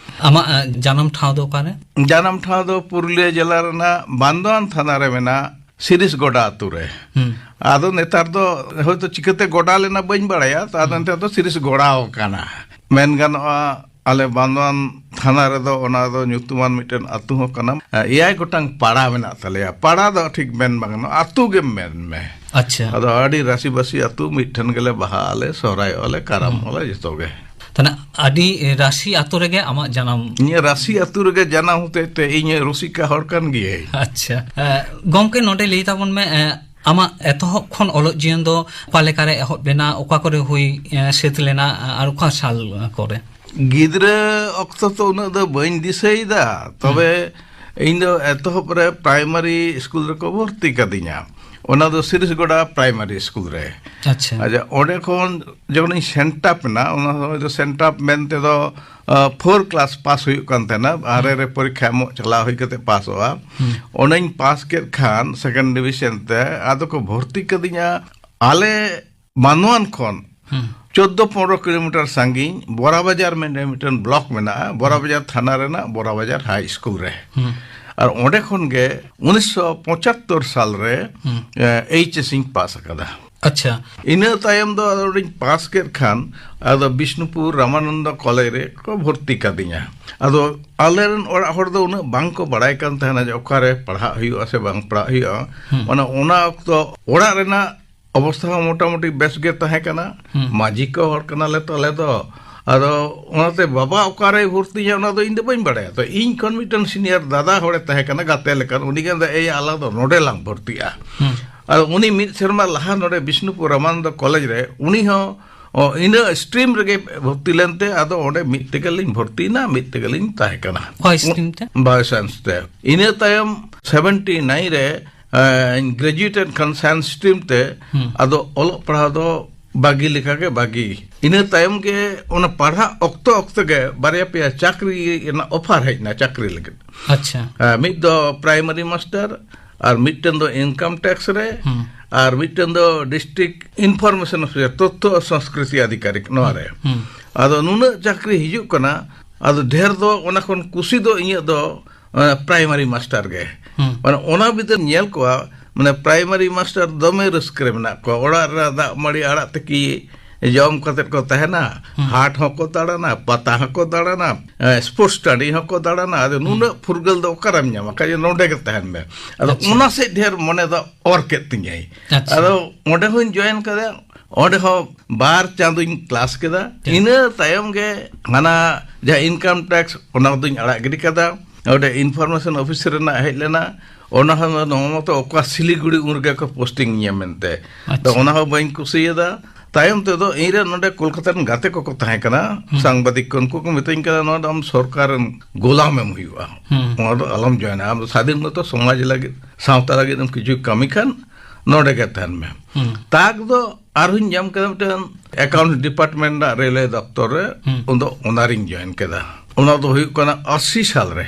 ᱟᱢᱟᱜ ᱮ, ᱡᱟᱱᱟᱢ ᱴᱷᱟᱶ ᱫᱚ ᱚᱠᱟᱨᱮ? ᱡᱟᱱᱟᱢ ᱴᱷᱟᱣ ᱫᱚ ᱯᱩᱨᱩᱞᱤᱭᱟᱹ ᱡᱮᱞᱟ ᱨᱮᱱᱟᱜ ᱵᱟᱱᱫᱚᱣᱟᱱ ᱛᱷᱟᱱᱟ ᱨᱮ ᱢᱮᱱᱟᱜ ᱥᱤᱨᱤᱥ ᱜᱚᱰᱟ ᱟᱛᱩ ᱨᱮ᱾ ᱦᱩᱸ᱾ ᱟᱫᱚ ᱱᱮᱛᱟᱨ ᱫᱚ ᱦᱚᱭᱛᱚ ᱪᱤᱠᱟᱹᱛᱮ ᱜᱚᱰᱟ ᱞᱮᱱᱟ ᱵᱟᱹᱧ ᱵᱟᱲᱟᱭᱟ, ᱛᱚ ᱟᱫᱚ ᱦᱩᱸ᱾ ᱱᱮᱛᱟᱨ ᱫᱚ ᱥᱤᱨᱤᱥ ᱜᱚᱲᱟᱣ ᱠᱟᱱᱟ᱾ ᱢᱮᱱ ᱜᱟᱱᱚᱜᱼᱟ, ᱟᱞᱮ ᱵᱟᱱᱫᱚᱣᱟᱱ ᱛᱷᱟᱱᱟ ᱨᱮᱫᱚ ᱚᱱᱟ ᱫᱚ ᱧᱩᱛᱩᱢᱟᱱ ᱢᱤᱫᱴᱮᱱ ᱟᱹᱛᱩ ᱦᱚᱸ ᱠᱟᱱᱟ᱾ ᱮᱭᱟᱭ ᱜᱚᱴᱟᱝ ᱯᱟᱲᱟ ᱢᱮᱱᱟᱜ ᱛᱟᱞᱮᱭᱟ᱾ ᱯᱟᱲᱟ ᱫᱚ ᱴᱷᱤᱠ ᱢᱮᱱ ᱵᱟᱝ ᱜᱟᱱᱚᱜᱼᱟ, ᱟᱹᱛᱩ ᱜᱮᱢ ᱢᱮᱱ ᱢᱮ᱾ ᱟᱪᱪᱷᱟ᱾ ᱟᱫᱚ ᱟᱹᱰᱤ ᱨᱟᱥᱤᱵᱟᱹᱥᱤ ᱟᱹᱛᱩ, ᱢᱤᱫᱴᱷᱮᱱ ᱜᱮᱞᱮ ᱵᱟᱦᱟᱜ ᱟᱞᱮ, ᱥᱚᱦᱨᱟᱭᱚᱜᱼᱟ ᱞᱮ, ᱠᱟᱨᱟᱢᱚᱜᱼᱟ ᱞᱮ, ᱡᱚᱛᱚ ᱜᱮ᱾ ᱛᱟᱦᱞᱮ ᱟᱹᱰᱤ ᱨᱟᱥᱤ ᱟᱹᱛᱩ ᱨᱮᱜᱮ ᱟᱢᱟᱜ ᱡᱟᱱᱟᱢ? ᱤᱧᱟᱹᱜ ᱨᱟᱥᱤ ᱟᱹᱛᱩ ᱨᱮᱜᱮ ᱡᱟᱱᱟᱢ ᱦᱚᱛᱮᱡ ᱛᱮ ᱤᱧ ᱨᱩᱥᱤᱠᱟ ᱦᱚᱲ ᱠᱟᱱ ᱜᱤᱭᱟᱹᱧ᱾ ᱟᱪᱪᱷᱟ᱾ ᱮ, ᱜᱚᱢᱠᱮ, ᱱᱚᱰᱮ ᱞᱟᱹᱭ ᱛᱟᱵᱚᱱ ᱢᱮ, ᱮ, ᱟᱢᱟᱜ ᱮᱛᱚᱦᱚᱵ ᱠᱷᱚᱱ ᱚᱞᱚᱜ ᱡᱤᱭᱚᱱ ᱫᱚ ᱚᱠᱟ ᱞᱮᱠᱟᱨᱮ ᱮᱦᱚᱵ ᱞᱮᱱᱟ, ᱚᱠᱟ ᱠᱚᱨᱮ ᱦᱩᱭ, ᱮ, ᱥᱟᱹᱛ ᱞᱮᱱᱟ, ᱟᱨ ᱚᱠᱟ ᱥᱟᱞ ᱠᱚᱨᱮ? ᱜᱤᱫᱽᱨᱟᱹ ᱚᱠᱛᱚ ᱛᱚ ᱩᱱᱟᱹᱜ ᱫᱚ ᱵᱟᱹᱧ ᱫᱤᱥᱟᱹᱭᱮᱫᱟ, ᱛᱚᱵᱮ ᱤᱧ ᱫᱚ ᱮᱛᱚᱦᱚᱵ ᱨᱮ ᱯᱨᱟᱭᱢᱟᱨᱤ ᱥᱠᱩᱞ ᱨᱮᱠᱚ ᱵᱷᱚᱨᱛᱤ ᱠᱟᱫᱤᱧᱟ᱾ ᱚᱱᱟ ᱫᱚ ᱥᱤᱨᱤᱥᱜᱚᱰᱟ ᱯᱨᱟᱭᱢᱟᱨᱤ ᱥᱠᱩᱞ ᱨᱮ᱾ ᱟᱪᱪᱷᱟ᱾ ᱟᱪᱪᱷᱟ, ᱚᱸᱰᱮ ᱠᱷᱚᱱ ᱡᱚᱠᱷᱚᱱᱤᱧ ᱥᱮᱱᱴᱟᱯ ᱮᱱᱟ, ᱚᱱᱟ ᱥᱚᱢᱚᱭ ᱫᱚ ᱥᱮᱱᱴᱟᱯ ᱢᱮᱱ ᱛᱮᱫᱚ, ᱟ, ᱯᱷᱳᱨ ᱠᱞᱟᱥ ᱯᱟᱥ ᱦᱩᱭᱩᱜ ᱠᱟᱱ ᱛᱟᱦᱮᱱᱟ, ᱵᱟᱦᱨᱮ ᱦᱩᱸ᱾ ᱨᱮ ᱯᱚᱨᱤᱠᱠᱷᱟ ᱮᱢᱚᱜ ᱪᱟᱞᱟᱣ ᱦᱩᱭ ᱠᱟᱛᱮ ᱯᱟᱥᱚᱜᱼᱟ᱾ ᱦᱩᱸ᱾ ᱚᱸᱰᱮᱧ ᱯᱟᱥ ᱠᱮᱫ ᱠᱷᱟᱱ ᱥᱮᱠᱮᱱᱰ ᱰᱤᱵᱤᱥᱚᱱ ᱛᱮ, ᱟᱫᱚ ᱠᱚ ᱵᱷᱚᱨᱛᱤ ᱠᱟᱫᱤᱧᱟ ᱟᱞᱮ ᱵᱟᱱᱫᱚᱣᱟᱱ ᱠᱷᱚᱱ ᱦᱩᱸ᱾ ᱪᱳᱫᱽᱫᱳ ᱯᱚᱱᱨᱚ ᱠᱤᱞᱳᱢᱤᱴᱟᱨ ᱥᱟᱺᱜᱤᱧ ᱵᱚᱨᱟᱵᱟᱡᱟᱨ ᱢᱮᱱᱛᱮ ᱢᱤᱫᱴᱮᱱ ᱵᱞᱚᱠ ᱢᱮᱱᱟᱜᱼᱟ, ᱵᱚᱨᱟᱵᱟᱡᱟᱨ ᱛᱷᱟᱱᱟ ᱨᱮᱱᱟᱜ ᱵᱚᱨᱟᱵᱟᱡᱟᱨ ᱦᱟᱭ ᱥᱠᱩᱞ ᱨᱮ᱾ ᱦᱩᱸ᱾ ᱟᱨ ᱚᱸᱰᱮ ᱠᱷᱚᱱ ᱜᱮ ᱩᱱᱤᱥᱥᱚ ᱯᱚᱸᱪᱟᱛᱛᱳᱨ ᱥᱟᱞ ᱨᱮ, ᱦᱩᱸ᱾ ᱮ, ᱮᱭᱤᱪ ᱮᱥ ᱤᱧ ᱯᱟᱥ ᱟᱠᱟᱫᱟ᱾ ᱟᱪᱪᱷᱟ᱾ ᱤᱱᱟᱹ ᱛᱟᱭᱚᱢ ᱫᱚ ᱟᱫᱚ ᱚᱸᱰᱮᱧ ᱯᱟᱥ ᱠᱮᱫ ᱠᱷᱟᱱ, ᱟᱫᱚ ᱵᱤᱥᱱᱩᱯᱩᱨ ᱨᱟᱢᱟᱱᱚᱱᱫᱚ ᱠᱚᱞᱮᱡᱽ ᱨᱮ ᱠᱚ ᱵᱷᱚᱨᱛᱤ ᱠᱟᱫᱤᱧᱟ᱾ ᱟᱫᱚ ᱟᱞᱮᱨᱮᱱ ᱚᱲᱟᱜ ᱦᱚᱲ ᱫᱚ ᱩᱱᱟᱹᱜ ᱵᱟᱝ ᱠᱚ ᱵᱟᱲᱟᱭ ᱠᱟᱱ ᱛᱟᱦᱮᱱᱟ ᱡᱮ ᱚᱠᱟᱨᱮ ᱯᱟᱲᱦᱟᱜ ᱦᱩᱭᱩᱜᱼᱟ ᱥᱮ ᱵᱟᱝ ᱯᱟᱲᱦᱟᱜ ᱦᱩᱭᱩᱜᱼᱟ᱾ ᱦᱩᱸ᱾ ᱚᱱᱟ, ᱚᱱᱟ ᱚᱠᱛᱚ ᱚᱲᱟᱜ ᱨᱮᱱᱟᱜ ᱚᱵᱚᱥᱛᱷᱟ ᱦᱚᱸ ᱢᱚᱴᱟᱢᱩᱴᱤ ᱵᱮᱥ ᱜᱮ ᱛᱟᱦᱮᱸ ᱠᱟᱱᱟ᱾ ᱦᱩᱸ᱾ ᱢᱟᱹᱡᱷᱤ ᱠᱚ ᱦᱚᱲ ᱠᱟᱱᱟᱞᱮ ᱛᱚ ᱟᱞᱮ ᱫᱚ᱾ ᱟᱫᱚ ᱚᱱᱟᱛᱮ ᱵᱟᱵᱟ ᱚᱠᱟᱨᱮᱭ ᱵᱷᱚᱨᱛᱤᱧᱟ ᱚᱱᱟ ᱫᱚ ᱤᱧ ᱫᱚ ᱵᱟᱹᱧ ᱵᱟᱲᱟᱭᱟ᱾ ᱛᱚ ᱤᱧ ᱠᱷᱚᱱ ᱢᱤᱫᱴᱮᱱ ᱥᱤᱱᱤᱭᱟᱨ ᱫᱟᱫᱟ ᱦᱚᱲᱮ ᱛᱟᱦᱮᱸ ᱠᱟᱱᱟ, ᱜᱟᱛᱮ ᱞᱮᱠᱟᱱ, ᱩᱱᱤ ᱜᱮ ᱢᱮᱱᱫᱟ, "ᱮᱭ, ᱟᱞᱟᱝ ᱫᱚ ᱱᱚᱰᱮ ᱞᱟᱝ ᱵᱷᱚᱨᱛᱤᱜᱼᱟ᱾" ᱦᱩᱸ᱾ ᱟᱫᱚ ᱩᱱᱤ ᱢᱤᱫ ᱥᱮᱨᱢᱟ ᱞᱟᱦᱟ ᱱᱚᱰᱮ ᱵᱤᱥᱱᱩᱯᱩᱨ ᱨᱟᱢᱟᱱᱚᱱᱫᱚ ᱠᱚᱞᱮᱡᱽ ᱨᱮ ᱩᱱᱤ ᱦᱚᱸ, ᱚ, ᱤᱱᱟᱹ ᱥᱴᱨᱤᱢ ᱨᱮᱜᱮ ᱵᱷᱚᱨᱛᱤ ᱞᱮᱱᱛᱮ ᱟᱫᱚ ᱚᱸᱰᱮ ᱢᱤᱫ ᱛᱮᱜᱮ ᱞᱤᱧ ᱵᱷᱚᱨᱛᱤᱭᱮᱱᱟ, ᱢᱤᱫ ᱛᱮᱜᱮ ᱞᱤᱧ ᱛᱟᱦᱮᱸ ᱠᱟᱱᱟ᱾ ᱚᱠᱟ ᱥᱴᱨᱤᱢ ᱛᱮ? ᱵᱟᱭᱳ ᱥᱟᱭᱮᱱᱥ ᱛᱮ᱾ ᱤᱱᱟᱹ ᱛᱟᱭᱚᱢ ᱥᱮᱵᱷᱮᱱᱴᱤ ᱱᱟᱭᱤᱱ ᱨᱮ ᱮᱸ, ᱜᱨᱮᱡᱩᱭᱮᱴ ᱮᱱ ᱠᱷᱟᱱ ᱥᱟᱭᱮᱱᱥ ᱥᱴᱨᱤᱢ ᱛᱮ, ᱦᱩᱸ᱾ ᱟᱫᱚ ᱚᱞᱚᱜ ᱯᱟᱲᱦᱟᱣ ᱫᱚ ᱵᱟᱹᱜᱤ ᱞᱮᱠᱟᱜᱮ ᱵᱟᱹᱜᱤ᱾ ᱤᱱᱟᱹ ᱛᱟᱭᱚᱢ ᱜᱮ ᱚᱱᱟ ᱯᱟᱲᱦᱟᱜ ᱚᱠᱛᱚ ᱚᱠᱛᱚ ᱜᱮ ᱵᱟᱨᱭᱟ ᱯᱮᱭᱟ ᱪᱟᱹᱠᱨᱤ ᱨᱮᱱᱟᱜ ᱚᱯᱷᱟᱨ ᱦᱮᱡ ᱮᱱᱟ, ᱪᱟᱹᱠᱨᱤ ᱞᱟᱹᱜᱤᱫ᱾ ᱟᱪᱪᱷᱟ᱾ ᱮᱸ, ᱢᱤᱫ ᱫᱚ ᱯᱨᱟᱭᱢᱟᱨᱤ ᱢᱟᱥᱴᱟᱨ ᱟᱨ ᱢᱤᱫᱴᱮᱱ ᱫᱚ ᱤᱱᱠᱟᱢ ᱴᱮᱠᱥ ᱨᱮ, ᱦᱩᱸ᱾ ᱟᱨ ᱢᱤᱫᱴᱮᱱ ᱫᱚ ᱰᱤᱥᱴᱨᱤᱠᱴ ᱤᱱᱯᱷᱚᱨᱢᱮᱥᱚᱱ ᱚᱯᱷᱤᱥᱟᱨ, ᱛᱚᱛᱛᱷᱚ ᱟᱨ ᱥᱚᱝᱥᱠᱨᱤᱛᱤ ᱟᱫᱷᱤᱠᱟᱨᱤᱠ, ᱱᱚᱣᱟ ᱨᱮ᱾ ᱦᱩᱸ᱾ ᱟᱫᱚ ᱱᱩᱱᱟᱹᱜ ᱪᱟᱹᱠᱨᱤ ᱦᱤᱡᱩᱜ ᱠᱟᱱᱟ, ᱟᱫᱚ ᱰᱷᱮᱨ ᱫᱚ ᱚᱱᱟ ᱠᱷᱚᱱ ᱠᱩᱥᱤ ᱫᱚ ᱤᱧᱟᱹᱜ ᱫᱚ ᱯᱨᱟᱭᱢᱟᱨᱤ ᱢᱟᱥᱴᱟᱨ ᱜᱮ᱾ ᱦᱩᱸ᱾ ᱢᱟᱱᱮ ᱚᱱᱟ ᱵᱤᱫᱟᱹᱞ ᱧᱮᱞ ᱠᱚᱣᱟ, ᱢᱟᱱᱮ ᱯᱨᱟᱭᱢᱟᱨᱤ ᱢᱟᱥᱴᱟᱨ ᱫᱚᱢᱮ ᱨᱟᱹᱥᱠᱟᱹ ᱨᱮ ᱢᱮᱱᱟᱜ ᱠᱚᱣᱟ, ᱚᱲᱟᱜ ᱨᱮ ᱫᱟᱜ ᱢᱟᱹᱲᱤ ᱟᱲᱟᱜ ᱛᱤᱠᱤ ᱡᱚᱢ ᱠᱟᱛᱮ ᱠᱚ ᱛᱟᱦᱮᱱᱟ, ᱦᱩᱸ᱾ ᱦᱟᱴ ᱦᱚᱸᱠᱚ ᱫᱟᱬᱟᱱᱟ, ᱯᱟᱛᱟ ᱦᱚᱸᱠᱚ ᱫᱟᱬᱟᱱᱟ, ᱮ, ᱥᱯᱳᱨᱴᱥ ᱴᱟᱺᱰᱤ ᱦᱚᱸᱠᱚ ᱫᱟᱬᱟᱱᱟ᱾ ᱟᱫᱚ ᱦᱩᱸ᱾ ᱱᱩᱱᱟᱹᱜ ᱯᱷᱩᱨᱜᱟᱹᱞ ᱫᱚ ᱚᱠᱟᱨᱮᱢ ᱧᱟᱢᱟ? ᱠᱷᱟᱡ ᱱᱚᱰᱮ ᱜᱮ ᱛᱟᱦᱮᱱ ᱢᱮ᱾ ᱟᱫᱚ ᱟᱪᱪᱷᱟ᱾ ᱚᱱᱟ ᱥᱮᱫ ᱰᱷᱮᱨ ᱢᱚᱱᱮ ᱫᱚ ᱚᱨ ᱠᱮᱫ ᱛᱤᱧᱟᱹᱭ᱾ ᱟᱪᱪᱷᱟ᱾ ᱟᱫᱚ ᱚᱸᱰᱮ ᱦᱚᱸᱧ ᱡᱚᱭᱮᱱ ᱠᱟᱫᱟ, ᱚᱸᱰᱮ ᱦᱚᱸ ᱵᱟᱨ ᱪᱟᱸᱫᱚᱧ ᱠᱞᱟᱥ ᱠᱮᱫᱟ᱾ ᱦᱮᱸ᱾ ᱤᱱᱟᱹ ᱛᱟᱭᱚᱢ ᱜᱮ ᱦᱟᱱᱟ ᱡᱟᱦᱟᱸ ᱤᱱᱠᱟᱢ ᱴᱮᱠᱥ, ᱚᱱᱟ ᱠᱚᱫᱚᱧ ᱟᱲᱟᱜ ᱜᱤᱰᱤ ᱠᱟᱫᱟ᱾ ᱚᱸᱰᱮ ᱤᱱᱯᱷᱚᱨᱢᱮᱥᱚᱱ ᱚᱯᱷᱤᱥ ᱨᱮᱱᱟᱜ ᱦᱮᱡ ᱞᱮᱱᱟ, ᱚᱱᱟ ᱦᱚᱸ ᱱᱚᱣᱟ ᱢᱟᱛᱚ ᱚᱠᱟ ᱥᱤᱞᱤᱜᱩᱲᱤ ᱩᱱ ᱨᱮᱜᱮ ᱠᱚ ᱯᱳᱥᱴᱤᱝ ᱤᱧᱟ ᱢᱮᱱᱛᱮ᱾ ᱟᱪᱪᱷᱟ᱾ ᱛᱚ ᱚᱱᱟ ᱦᱚᱸ ᱵᱟᱹᱧ ᱠᱩᱥᱤᱭᱟᱫᱟ᱾ ᱛᱟᱭᱚᱢ ᱛᱮᱫᱚ ᱤᱧ ᱨᱮᱱ ᱱᱚᱰᱮ ᱠᱳᱞᱠᱟᱛᱟ ᱨᱮᱱ ᱜᱟᱛᱮ ᱠᱚᱠᱚ ᱛᱟᱦᱮᱸ ᱠᱟᱱᱟ, ᱦᱩᱸ᱾ ᱥᱟᱝᱵᱟᱫᱤᱠ ᱠᱚ, ᱩᱱᱠᱩ ᱠᱚ ᱢᱤᱛᱟᱹᱧ ᱠᱟᱱᱟ, "ᱱᱚᱣᱟ ᱫᱚ ᱟᱢ ᱥᱚᱨᱠᱟᱨ ᱨᱮᱱ ᱜᱳᱞᱟᱢ ᱮᱢ ᱦᱩᱭᱩᱜᱼᱟ, ᱦᱩᱸ᱾ ᱱᱚᱣᱟ ᱫᱚ ᱟᱞᱚᱢ ᱡᱚᱭᱮᱱᱟ, ᱟᱢ ᱫᱚ ᱥᱟᱫᱷᱤᱱ ᱢᱚᱛᱚ ᱥᱚᱢᱟᱡᱽ ᱞᱟᱹᱜᱤᱫ, ᱥᱟᱶᱛᱟ ᱞᱟᱹᱜᱤᱫ ᱮᱢ ᱠᱤᱪᱷᱩ ᱠᱟᱹᱢᱤ ᱠᱷᱟᱱ ᱱᱚᱰᱮ ᱜᱮ ᱛᱟᱦᱮᱱ ᱢᱮ᱾" ᱦᱩᱸ᱾ ᱛᱟᱠ ᱫᱚ ᱟᱨᱦᱚᱸᱧ ᱧᱟᱢ ᱠᱮᱫᱟ ᱢᱤᱫᱴᱮᱱ ᱮᱠᱟᱣᱩᱱᱴ ᱰᱤᱯᱟᱨᱴᱢᱮᱱᱴ ᱨᱮᱱᱟᱜ ᱨᱮᱞᱣᱮ ᱫᱚᱯᱛᱚᱨ ᱨᱮ, ᱦᱩᱸ᱾ ᱩᱱᱫᱚ ᱚᱱᱟᱨᱤᱧ ᱡᱚᱭᱮᱱ ᱠᱮᱫᱟ᱾ ᱚᱱᱟ ᱫᱚ ᱦᱩᱭᱩᱜ ᱠᱟᱱᱟ ᱟᱥᱤ ᱥᱟᱞ ᱨᱮ᱾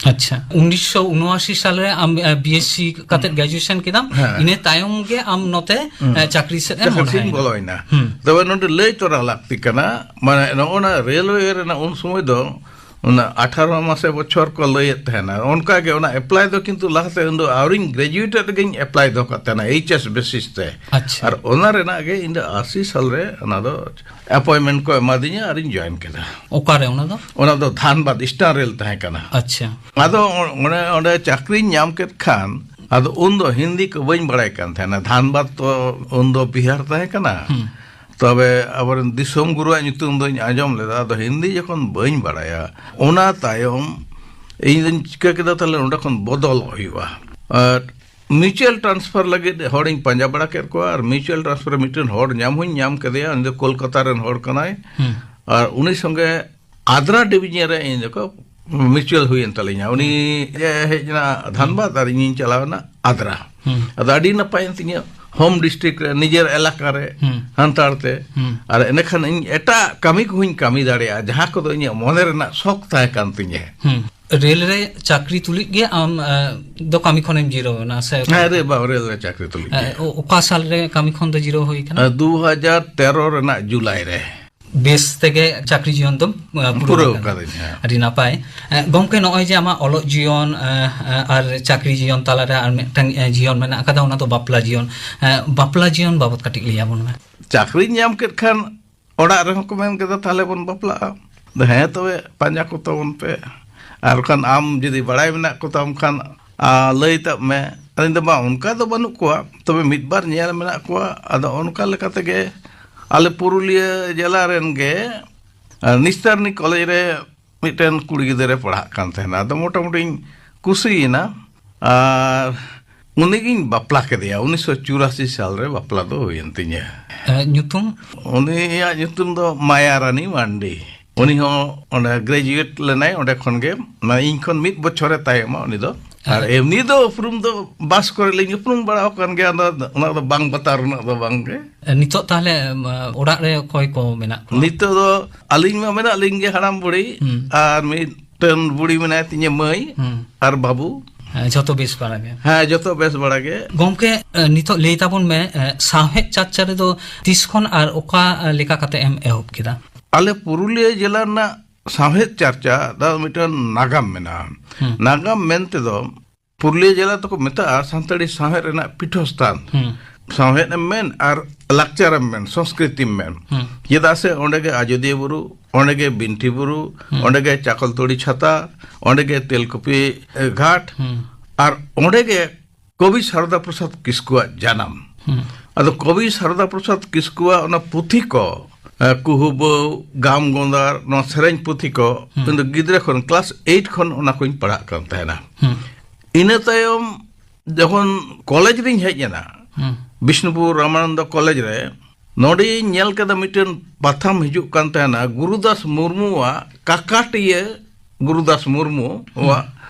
ᱟᱪᱪᱷᱟ, ᱩᱱᱤᱥᱥᱚ ᱩᱱᱚᱟᱥᱤ ᱥᱟᱞ ᱨᱮ ᱟᱢ ᱵᱤ ᱮᱥ ᱥᱤ ᱠᱟᱛᱮ ᱦᱩᱸ᱾ ᱜᱨᱮᱡᱩᱭᱮᱥᱚᱱ ᱠᱮᱫᱟᱢ, ᱦᱮᱸ᱾ ᱤᱱᱟᱹ ᱛᱟᱭᱚᱢ ᱜᱮ ᱟᱢ ᱱᱚᱛᱮ ᱦᱩᱸ᱾ ᱮ, ᱪᱟᱹᱠᱨᱤ ᱥᱮᱫ ᱮᱢ ᱪᱟᱹᱠᱨᱤ ᱥᱮᱫ ᱤᱧ ᱢᱚᱦᱰᱟᱭᱮᱱᱟ᱾ ᱵᱚᱞᱚᱭᱮᱱᱟ᱾ ᱦᱩᱸ᱾ ᱛᱚᱵᱮ ᱱᱚᱰᱮ ᱞᱟᱹᱭ ᱛᱚᱨᱟ ᱞᱟᱹᱠᱛᱤ ᱠᱟᱱᱟ, ᱢᱟᱱᱮ ᱱᱚᱜᱼᱚ ᱱᱟ ᱨᱮᱞᱣᱮ ᱨᱮᱱᱟᱜ ᱩᱱ ᱥᱚᱢᱚᱭ ᱫᱚ ᱚᱱᱟ ᱟᱴᱷᱟᱨᱚ ᱢᱟᱥᱮ ᱵᱚᱪᱷᱚᱨ ᱠᱚ ᱞᱟᱹᱭᱮᱫ ᱛᱟᱦᱮᱱᱟ᱾ ᱚᱱᱠᱟ ᱜᱮ ᱚᱱᱟ ᱮᱯᱞᱟᱭ ᱫᱚ ᱠᱤᱱᱛᱩ ᱞᱟᱦᱟᱛᱮ ᱩᱱᱫᱚ ᱟᱹᱣᱨᱤᱧ ᱜᱨᱮᱡᱩᱭᱮᱴ ᱨᱮᱜᱮᱧ ᱮᱯᱞᱟᱭ ᱫᱚᱦᱚ ᱠᱟᱜ ᱛᱟᱦᱮᱱᱟ, ᱮᱭᱤᱪ ᱮᱥ ᱵᱮᱥᱤᱥ ᱛᱮ᱾ ᱟᱪᱪᱷᱟ᱾ ᱟᱨ ᱚᱱᱟ ᱨᱮᱱᱟᱜ ᱜᱮ ᱤᱧ ᱫᱚ ᱟᱥᱤ ᱥᱟᱞ ᱨᱮ ᱚᱱᱟ ᱫᱚ ᱮᱯᱚᱭᱮᱱᱴᱢᱮᱱᱴ ᱠᱚ ᱮᱢᱟᱫᱤᱧᱟ ᱟᱨᱤᱧ ᱡᱚᱭᱮᱱ ᱠᱮᱫᱟ᱾ ᱚᱠᱟᱨᱮ ᱚᱱᱟ ᱫᱚ? ᱚᱱᱟ ᱫᱚ ᱫᱷᱟᱱᱵᱟᱫᱽ ᱤᱥᱴᱟᱨᱱ ᱨᱮᱞ ᱛᱟᱦᱮᱸ ᱠᱟᱱᱟ᱾ ᱟᱪᱪᱷᱟ᱾ ᱟᱫᱚ ᱚᱱᱮ ᱚᱸᱰᱮ ᱪᱟᱹᱠᱨᱤᱧ ᱧᱟᱢ ᱠᱮᱫ ᱠᱷᱟᱱ, ᱟᱫᱚ ᱩᱱᱫᱚ ᱦᱤᱱᱫᱤ ᱠᱚ ᱵᱟᱹᱧ ᱵᱟᱲᱟᱭ ᱠᱟᱱ ᱛᱟᱦᱮᱱᱟ᱾ ᱫᱷᱟᱱᱵᱟᱫᱽ ᱛᱚ ᱩᱱᱫᱚ ᱵᱤᱦᱟᱨ ᱛᱟᱦᱮᱸ ᱠᱟᱱᱟ᱾ ᱦᱩᱸ᱾ ᱛᱚᱵᱮ ᱟᱵᱚᱨᱮᱱ ᱫᱤᱥᱚᱢ ᱜᱩᱨᱩᱣᱟᱜ ᱧᱩᱛᱩᱢ ᱫᱚᱧ ᱟᱸᱡᱚᱢ ᱞᱮᱫᱟ, ᱟᱫᱚ ᱦᱤᱱᱫᱤ ᱡᱚᱠᱷᱚᱱ ᱵᱟᱹᱧ ᱵᱟᱲᱟᱭᱟ, ᱚᱱᱟ ᱛᱟᱭᱚᱢ ᱤᱧ ᱫᱚᱧ ᱪᱤᱠᱟᱹ ᱠᱮᱫᱟ, ᱛᱟᱦᱞᱮ ᱱᱚᱸᱰᱮ ᱠᱷᱚᱱ ᱵᱚᱫᱚᱞᱚᱜ ᱦᱩᱭᱩᱜᱼᱟ᱾ ᱟᱨ ᱢᱤᱭᱩᱪᱩᱣᱟᱞ ᱴᱨᱟᱱᱥᱯᱷᱟᱨ ᱞᱟᱹᱜᱤᱫ ᱦᱚᱲᱤᱧ ᱯᱟᱸᱡᱟ ᱵᱟᱲᱟ ᱠᱮᱫ ᱠᱚᱣᱟ, ᱟᱨ ᱢᱤᱭᱩᱪᱩᱣᱟᱞ ᱴᱨᱟᱱᱥᱯᱷᱟᱨ ᱨᱮ ᱢᱤᱫᱴᱮᱱ ᱦᱚᱲ ᱧᱟᱢ ᱦᱚᱸᱧ ᱧᱟᱢ ᱠᱮᱫᱮᱭᱟ, ᱩᱱᱤ ᱫᱚ ᱠᱳᱞᱠᱟᱛᱟ ᱨᱮᱱ ᱦᱚᱲ ᱠᱟᱱᱟᱭ᱾ ᱦᱩᱸ᱾ ᱟᱨ ᱩᱱᱤ ᱥᱚᱸᱜᱮ ᱟᱫᱽᱨᱟ ᱰᱤᱵᱤᱡᱚᱱ ᱨᱮ ᱤᱧ ᱫᱚᱠᱚ ᱢᱤᱭᱩᱪᱩᱣᱟᱞ ᱦᱩᱭᱮᱱ ᱛᱟᱹᱞᱤᱧᱟ᱾ ᱩᱱᱤ ᱮ ᱦᱮᱡ ᱮᱱᱟ ᱫᱷᱟᱱᱵᱟᱫᱽ ᱟᱨ ᱤᱧᱤᱧ ᱪᱟᱞᱟᱣ ᱮᱱᱟ ᱟᱫᱽᱨᱟ᱾ ᱦᱩᱸ᱾ ᱟᱫᱚ ᱟᱹᱰᱤ ᱱᱟᱯᱟᱭᱮᱱ ᱛᱤᱧᱟᱹ, ᱦᱳᱢ ᱰᱤᱥᱴᱨᱤᱠᱴ ᱨᱮ, ᱱᱤᱡᱮᱨ ᱮᱞᱟᱠᱟ ᱨᱮ, ᱦᱩᱸ᱾ ᱥᱟᱱᱛᱟᱲ ᱛᱮ᱾ ᱦᱩᱸ᱾ ᱟᱨ ᱮᱸᱰᱮᱠᱷᱟᱱ ᱤᱧ ᱮᱴᱟᱜ ᱠᱟᱹᱢᱤ ᱠᱚᱦᱚᱸᱧ ᱠᱟᱹᱢᱤ ᱫᱟᱲᱮᱭᱟᱜᱼᱟ, ᱡᱟᱦᱟᱸ ᱠᱚᱫᱚ ᱤᱧᱟᱹᱜ ᱢᱚᱱᱮ ᱨᱮᱱᱟᱜ ᱥᱚᱠ ᱛᱟᱦᱮᱸ ᱠᱟᱱ ᱛᱤᱧᱟᱹ᱾ ᱦᱩᱸ᱾ ᱨᱮᱞ ᱨᱮ ᱪᱟᱹᱠᱨᱤ ᱛᱩᱞᱩᱡ ᱜᱮ ᱟᱢ ᱫᱚ ᱠᱟᱹᱢᱤ ᱠᱷᱚᱱᱮᱢ ᱡᱤᱨᱟᱹᱣ ᱮᱱᱟ ᱥᱮ? ᱦᱮᱸ, ᱨᱮ ᱵᱟᱝ, ᱨᱮᱞ ᱨᱮ ᱪᱟᱹᱠᱨᱤ ᱛᱩᱞᱩᱡ ᱜᱮ᱾ ᱚᱠᱟ ᱥᱟᱞ ᱨᱮ ᱠᱟᱹᱢᱤ ᱠᱷᱚᱱ ᱫᱚ ᱡᱤᱨᱟᱹᱣ ᱦᱩᱭ ᱠᱟᱱᱟ? ᱫᱩ ᱦᱟᱡᱟᱨ ᱛᱮᱨᱚ ᱨᱮᱱᱟᱜ ᱡᱩᱞᱟᱭ ᱨᱮ᱾ ᱵᱮᱥ ᱛᱮᱜᱮ ᱪᱟᱹᱠᱨᱤ ᱡᱤᱭᱚᱱ ᱫᱚᱢ ᱯᱩᱨᱟᱹᱣ ᱟᱠᱟᱫᱟ᱾ ᱟᱹᱰᱤ ᱱᱟᱯᱟᱭ᱾ ᱜᱚᱢᱠᱮ, ᱱᱚᱜᱼᱚᱭ ᱡᱮ ᱟᱢᱟᱜ ᱚᱞᱚᱜ ᱡᱤᱭᱚᱱ ᱟᱨ ᱪᱟᱹᱠᱨᱤ ᱡᱤᱭᱚᱱ ᱛᱟᱞᱟᱨᱮ ᱟᱨ ᱢᱤᱫᱴᱟᱝ ᱡᱤᱭᱚᱱ ᱢᱮᱱᱟᱜ ᱟᱠᱟᱫᱟ, ᱚᱱᱟ ᱫᱚ ᱵᱟᱯᱞᱟ ᱡᱤᱭᱚᱱ᱾ ᱵᱟᱯᱞᱟ ᱡᱤᱭᱚᱱ ᱵᱟᱵᱚᱫ ᱠᱟᱹᱴᱤᱡ ᱞᱟᱹᱭ ᱟᱵᱚᱱ ᱢᱮ᱾ ᱪᱟᱹᱠᱨᱤᱧ ᱧᱟᱢ ᱠᱮᱫ ᱠᱷᱟᱱ ᱚᱲᱟᱜ ᱨᱮᱦᱚᱸ ᱠᱚ ᱢᱮᱱ ᱠᱮᱫᱟ, "ᱛᱟᱦᱞᱮ ᱵᱚᱱ ᱵᱟᱯᱞᱟᱜᱼᱟ?" ᱟᱫᱚ, "ᱦᱮᱸ, ᱛᱚᱵᱮ ᱯᱟᱸᱡᱟ ᱠᱚ ᱛᱟᱵᱚᱱ ᱯᱮ, ᱟᱨ ᱵᱟᱠᱷᱟᱱ ᱟᱢ ᱡᱩᱫᱤ ᱵᱟᱲᱟᱭ ᱢᱮᱱᱟᱜ ᱠᱚ ᱛᱟᱢ ᱠᱷᱟᱱ, ᱟ, ᱞᱟᱹᱭ ᱛᱟᱵ ᱢᱮ᱾" ᱟᱫᱚᱧ ᱫᱚ, "ᱵᱟᱝ, ᱚᱱᱠᱟ ᱫᱚ ᱵᱟᱹᱱᱩᱜ ᱠᱚᱣᱟ, ᱛᱚᱵᱮ ᱢᱤᱫ ᱵᱟᱨ ᱧᱮᱞ ᱢᱮᱱᱟᱜ ᱠᱚᱣᱟ᱾" ᱟᱫᱚ ᱚᱱᱠᱟ ᱞᱮᱠᱟ ᱛᱮᱜᱮ ᱟᱞᱮ ᱯᱩᱨᱩᱞᱤᱭᱟᱹ ᱡᱮᱞᱟ ᱨᱮᱱ ᱜᱮ, ᱟ, ᱱᱤᱥᱛᱟᱨᱱᱤ ᱠᱚᱞᱮᱡᱽ ᱨᱮ ᱢᱤᱫᱴᱮᱱ ᱠᱩᱲᱤ ᱜᱤᱫᱽᱨᱟᱹ ᱯᱟᱲᱦᱟᱜ ᱠᱟᱱ ᱛᱟᱦᱮᱱᱟ᱾ ᱟᱫᱚ ᱢᱚᱴᱟᱢᱩᱴᱤᱧ ᱠᱩᱥᱤᱭᱮᱱᱟ, ᱟᱨ ᱩᱱᱤᱜᱤᱧ ᱵᱟᱯᱞᱟ ᱠᱮᱫᱮᱭᱟ᱾ ᱩᱱᱤᱥᱥᱚ ᱪᱩᱨᱟᱥᱤ ᱥᱟᱞ ᱨᱮ ᱵᱟᱯᱞᱟ ᱫᱚ ᱦᱩᱭᱮᱱ ᱛᱤᱧᱟᱹ᱾ ᱧᱩᱛᱩᱢ? ᱩᱱᱤᱭᱟᱜ ᱧᱩᱛᱩᱢ ᱫᱚ ᱢᱟᱭᱟᱨᱟᱱᱤ ᱢᱟᱱᱰᱤ᱾ ᱩᱱᱤ ᱦᱚᱸ ᱚᱸᱰᱮ ᱜᱨᱮᱡᱩᱭᱮᱴ ᱞᱮᱱᱟᱭ, ᱚᱸᱰᱮ ᱠᱷᱚᱱ ᱜᱮ, ᱢᱟᱱᱮ, ᱤᱧ ᱠᱷᱚᱱ ᱢᱤᱫ ᱵᱚᱪᱷᱚᱨᱮ ᱛᱟᱭᱚᱢᱟ ᱩᱱᱤ ᱫᱚ᱾ ᱟᱨ ᱮᱢᱱᱤ ᱫᱚ ᱩᱯᱨᱩᱢ ᱫᱚ ᱵᱟᱥ ᱠᱚᱨᱮ ᱞᱤᱧ ᱩᱯᱨᱩᱢ ᱵᱟᱲᱟ ᱟᱠᱟᱱ ᱜᱮᱭᱟ, ᱚᱱᱟ ᱩᱱᱟᱹᱜ ᱫᱚ ᱵᱟᱝ ᱵᱟᱛᱟᱨ, ᱩᱱᱟᱹᱜ ᱫᱚ ᱵᱟᱝ ᱜᱮ᱾ ᱱᱤᱛᱚᱜ ᱛᱟᱦᱞᱮ, ᱚᱲᱟᱜ ᱨᱮ ᱚᱠᱚᱭ ᱠᱚ ᱢᱮᱱᱟᱜ ᱠᱚᱣᱟ? ᱱᱤᱛᱚᱜ ᱫᱚ ᱟᱹᱞᱤᱧ ᱢᱟ ᱢᱮᱱᱟᱜ ᱞᱤᱧ ᱜᱮ, ᱦᱟᱲᱟᱢ ᱵᱩᱲᱦᱤ, ᱦᱩᱸ᱾ ᱟᱨ ᱢᱤᱫᱴᱮᱱ ᱵᱩᱲᱦᱤ ᱢᱮᱱᱟᱭ ᱛᱤᱧᱟᱹ, ᱢᱟᱹᱭ ᱦᱩᱸ᱾ ᱟᱨ ᱵᱟᱹᱵᱩ᱾ ᱦᱮᱸ, ᱡᱷᱚᱛᱚ ᱵᱮᱥ ᱵᱟᱲᱟ ᱜᱮ? ᱦᱮᱸ, ᱡᱚᱛᱚ ᱵᱮᱥ ᱵᱟᱲᱟ ᱜᱮ᱾ ᱜᱚᱢᱠᱮ, ᱱᱤᱛᱚᱜ ᱞᱟᱹᱭ ᱛᱟᱵᱚᱱ ᱢᱮ, ᱥᱟᱶᱦᱮᱫ ᱪᱟᱨᱪᱟ ᱨᱮᱫᱚ ᱛᱤᱥ ᱠᱷᱚᱱ ᱟᱨ ᱚᱠᱟ ᱞᱮᱠᱟ ᱠᱟᱛᱮ ᱮᱢ ᱮᱦᱚᱵ ᱠᱮᱫᱟ? ᱟᱞᱮ ᱯᱩᱨᱩᱞᱤᱭᱟᱹ ᱡᱮᱞᱟ ᱨᱮᱱᱟᱜ ᱥᱟᱶᱦᱮᱫ ᱪᱟᱨᱪᱟ ᱫᱚ ᱢᱤᱫᱴᱮᱱ ᱱᱟᱜᱟᱢ ᱢᱮᱱᱟᱜᱼᱟ᱾ ᱦᱩᱸ᱾ ᱱᱟᱜᱟᱢ ᱢᱮᱱ ᱛᱮᱫᱚ ᱯᱩᱨᱩᱞᱤᱭᱟᱹ ᱡᱮᱞᱟ ᱫᱚᱠᱚ ᱢᱮᱛᱟᱜᱼᱟ ᱥᱟᱱᱛᱟᱲᱤ ᱥᱟᱶᱦᱮᱫ ᱨᱮᱱᱟᱜ ᱯᱤᱴᱷᱚᱥᱛᱷᱟᱱ᱾ ᱦᱩᱸ᱾ ᱥᱟᱶᱦᱮᱫ ᱮᱢ ᱢᱮᱱ ᱟᱨ ᱞᱟᱠᱪᱟᱨ ᱮᱢ ᱢᱮᱱ, ᱥᱚᱝᱥᱠᱨᱤᱛᱤᱢ ᱢᱮᱱ᱾ ᱦᱩᱸ᱾ ᱪᱮᱫᱟᱜ ᱥᱮ ᱚᱸᱰᱮ ᱜᱮ ᱟᱡᱚᱫᱤᱭᱟᱹ ᱵᱩᱨᱩ, ᱚᱸᱰᱮ ᱜᱮ ᱵᱤᱱᱴᱷᱤ ᱵᱩᱨᱩ, ᱦᱩᱸ᱾ ᱚᱸᱰᱮ ᱜᱮ ᱪᱟᱠᱚᱞᱛᱚᱲᱤ ᱪᱷᱟᱛᱟ, ᱚᱸᱰᱮ ᱜᱮ ᱛᱮᱞᱠᱩᱯᱤ, ᱮ, ᱜᱷᱟᱴ, ᱦᱩᱸ᱾ ᱟᱨ ᱚᱸᱰᱮ ᱜᱮ ᱠᱚᱵᱤ ᱥᱟᱨᱚᱫᱟ ᱯᱨᱚᱥᱟᱫᱽ ᱠᱤᱥᱠᱩᱣᱟᱜ ᱡᱟᱱᱟᱢ᱾ ᱦᱩᱸ᱾ ᱟᱫᱚ ᱠᱚᱵᱤ ᱥᱟᱨᱚᱫᱟ ᱯᱨᱚᱥᱟᱫᱽ ᱠᱤᱥᱠᱩᱣᱟᱜ ᱚᱱᱟ ᱯᱩᱛᱷᱤ ᱠᱚ, ᱮ, ᱠᱩᱦᱩ ᱵᱟᱹᱣ, ᱜᱟᱢ ᱜᱚᱸᱫᱟᱨ, ᱱᱚᱣᱟ ᱥᱮᱨᱮᱧ ᱯᱩᱛᱷᱤ ᱠᱚ, ᱦᱩᱸ᱾ ᱤᱧ ᱫᱚ ᱜᱤᱫᱽᱨᱟᱹ ᱠᱷᱚᱱ ᱠᱞᱟᱥ ᱮᱭᱤᱴ ᱠᱷᱚᱱ ᱚᱱᱟ ᱠᱚᱧ ᱯᱟᱲᱦᱟᱜ ᱠᱟᱱ ᱛᱟᱦᱮᱱᱟ᱾ ᱦᱩᱸ᱾ ᱤᱱᱟᱹ ᱛᱟᱭᱚᱢ ᱡᱚᱠᱷᱚᱱ ᱠᱚᱞᱮᱡᱽ ᱨᱤᱧ ᱦᱮᱡ ᱮᱱᱟ, ᱦᱩᱸ᱾ ᱵᱤᱥᱱᱩᱯᱩᱨ ᱨᱟᱢᱟᱱᱚᱱᱫᱚ ᱠᱚᱞᱮᱡᱽ ᱨᱮ, ᱱᱚᱰᱮᱧ ᱧᱮᱞ ᱠᱮᱫᱟ ᱢᱤᱫᱴᱮᱱ ᱯᱟᱛᱷᱟᱢ ᱦᱤᱡᱩᱜ ᱠᱟᱱ ᱛᱟᱦᱮᱱᱟ, ᱜᱩᱨᱩᱫᱟᱥ ᱢᱩᱨᱢᱩᱣᱟᱜ ᱠᱟᱠᱟᱴᱤᱭᱟᱹ, ᱜᱩᱨᱩᱫᱟᱥ ᱢᱩᱨᱢᱩᱣᱟᱜ ᱦᱩᱸ᱾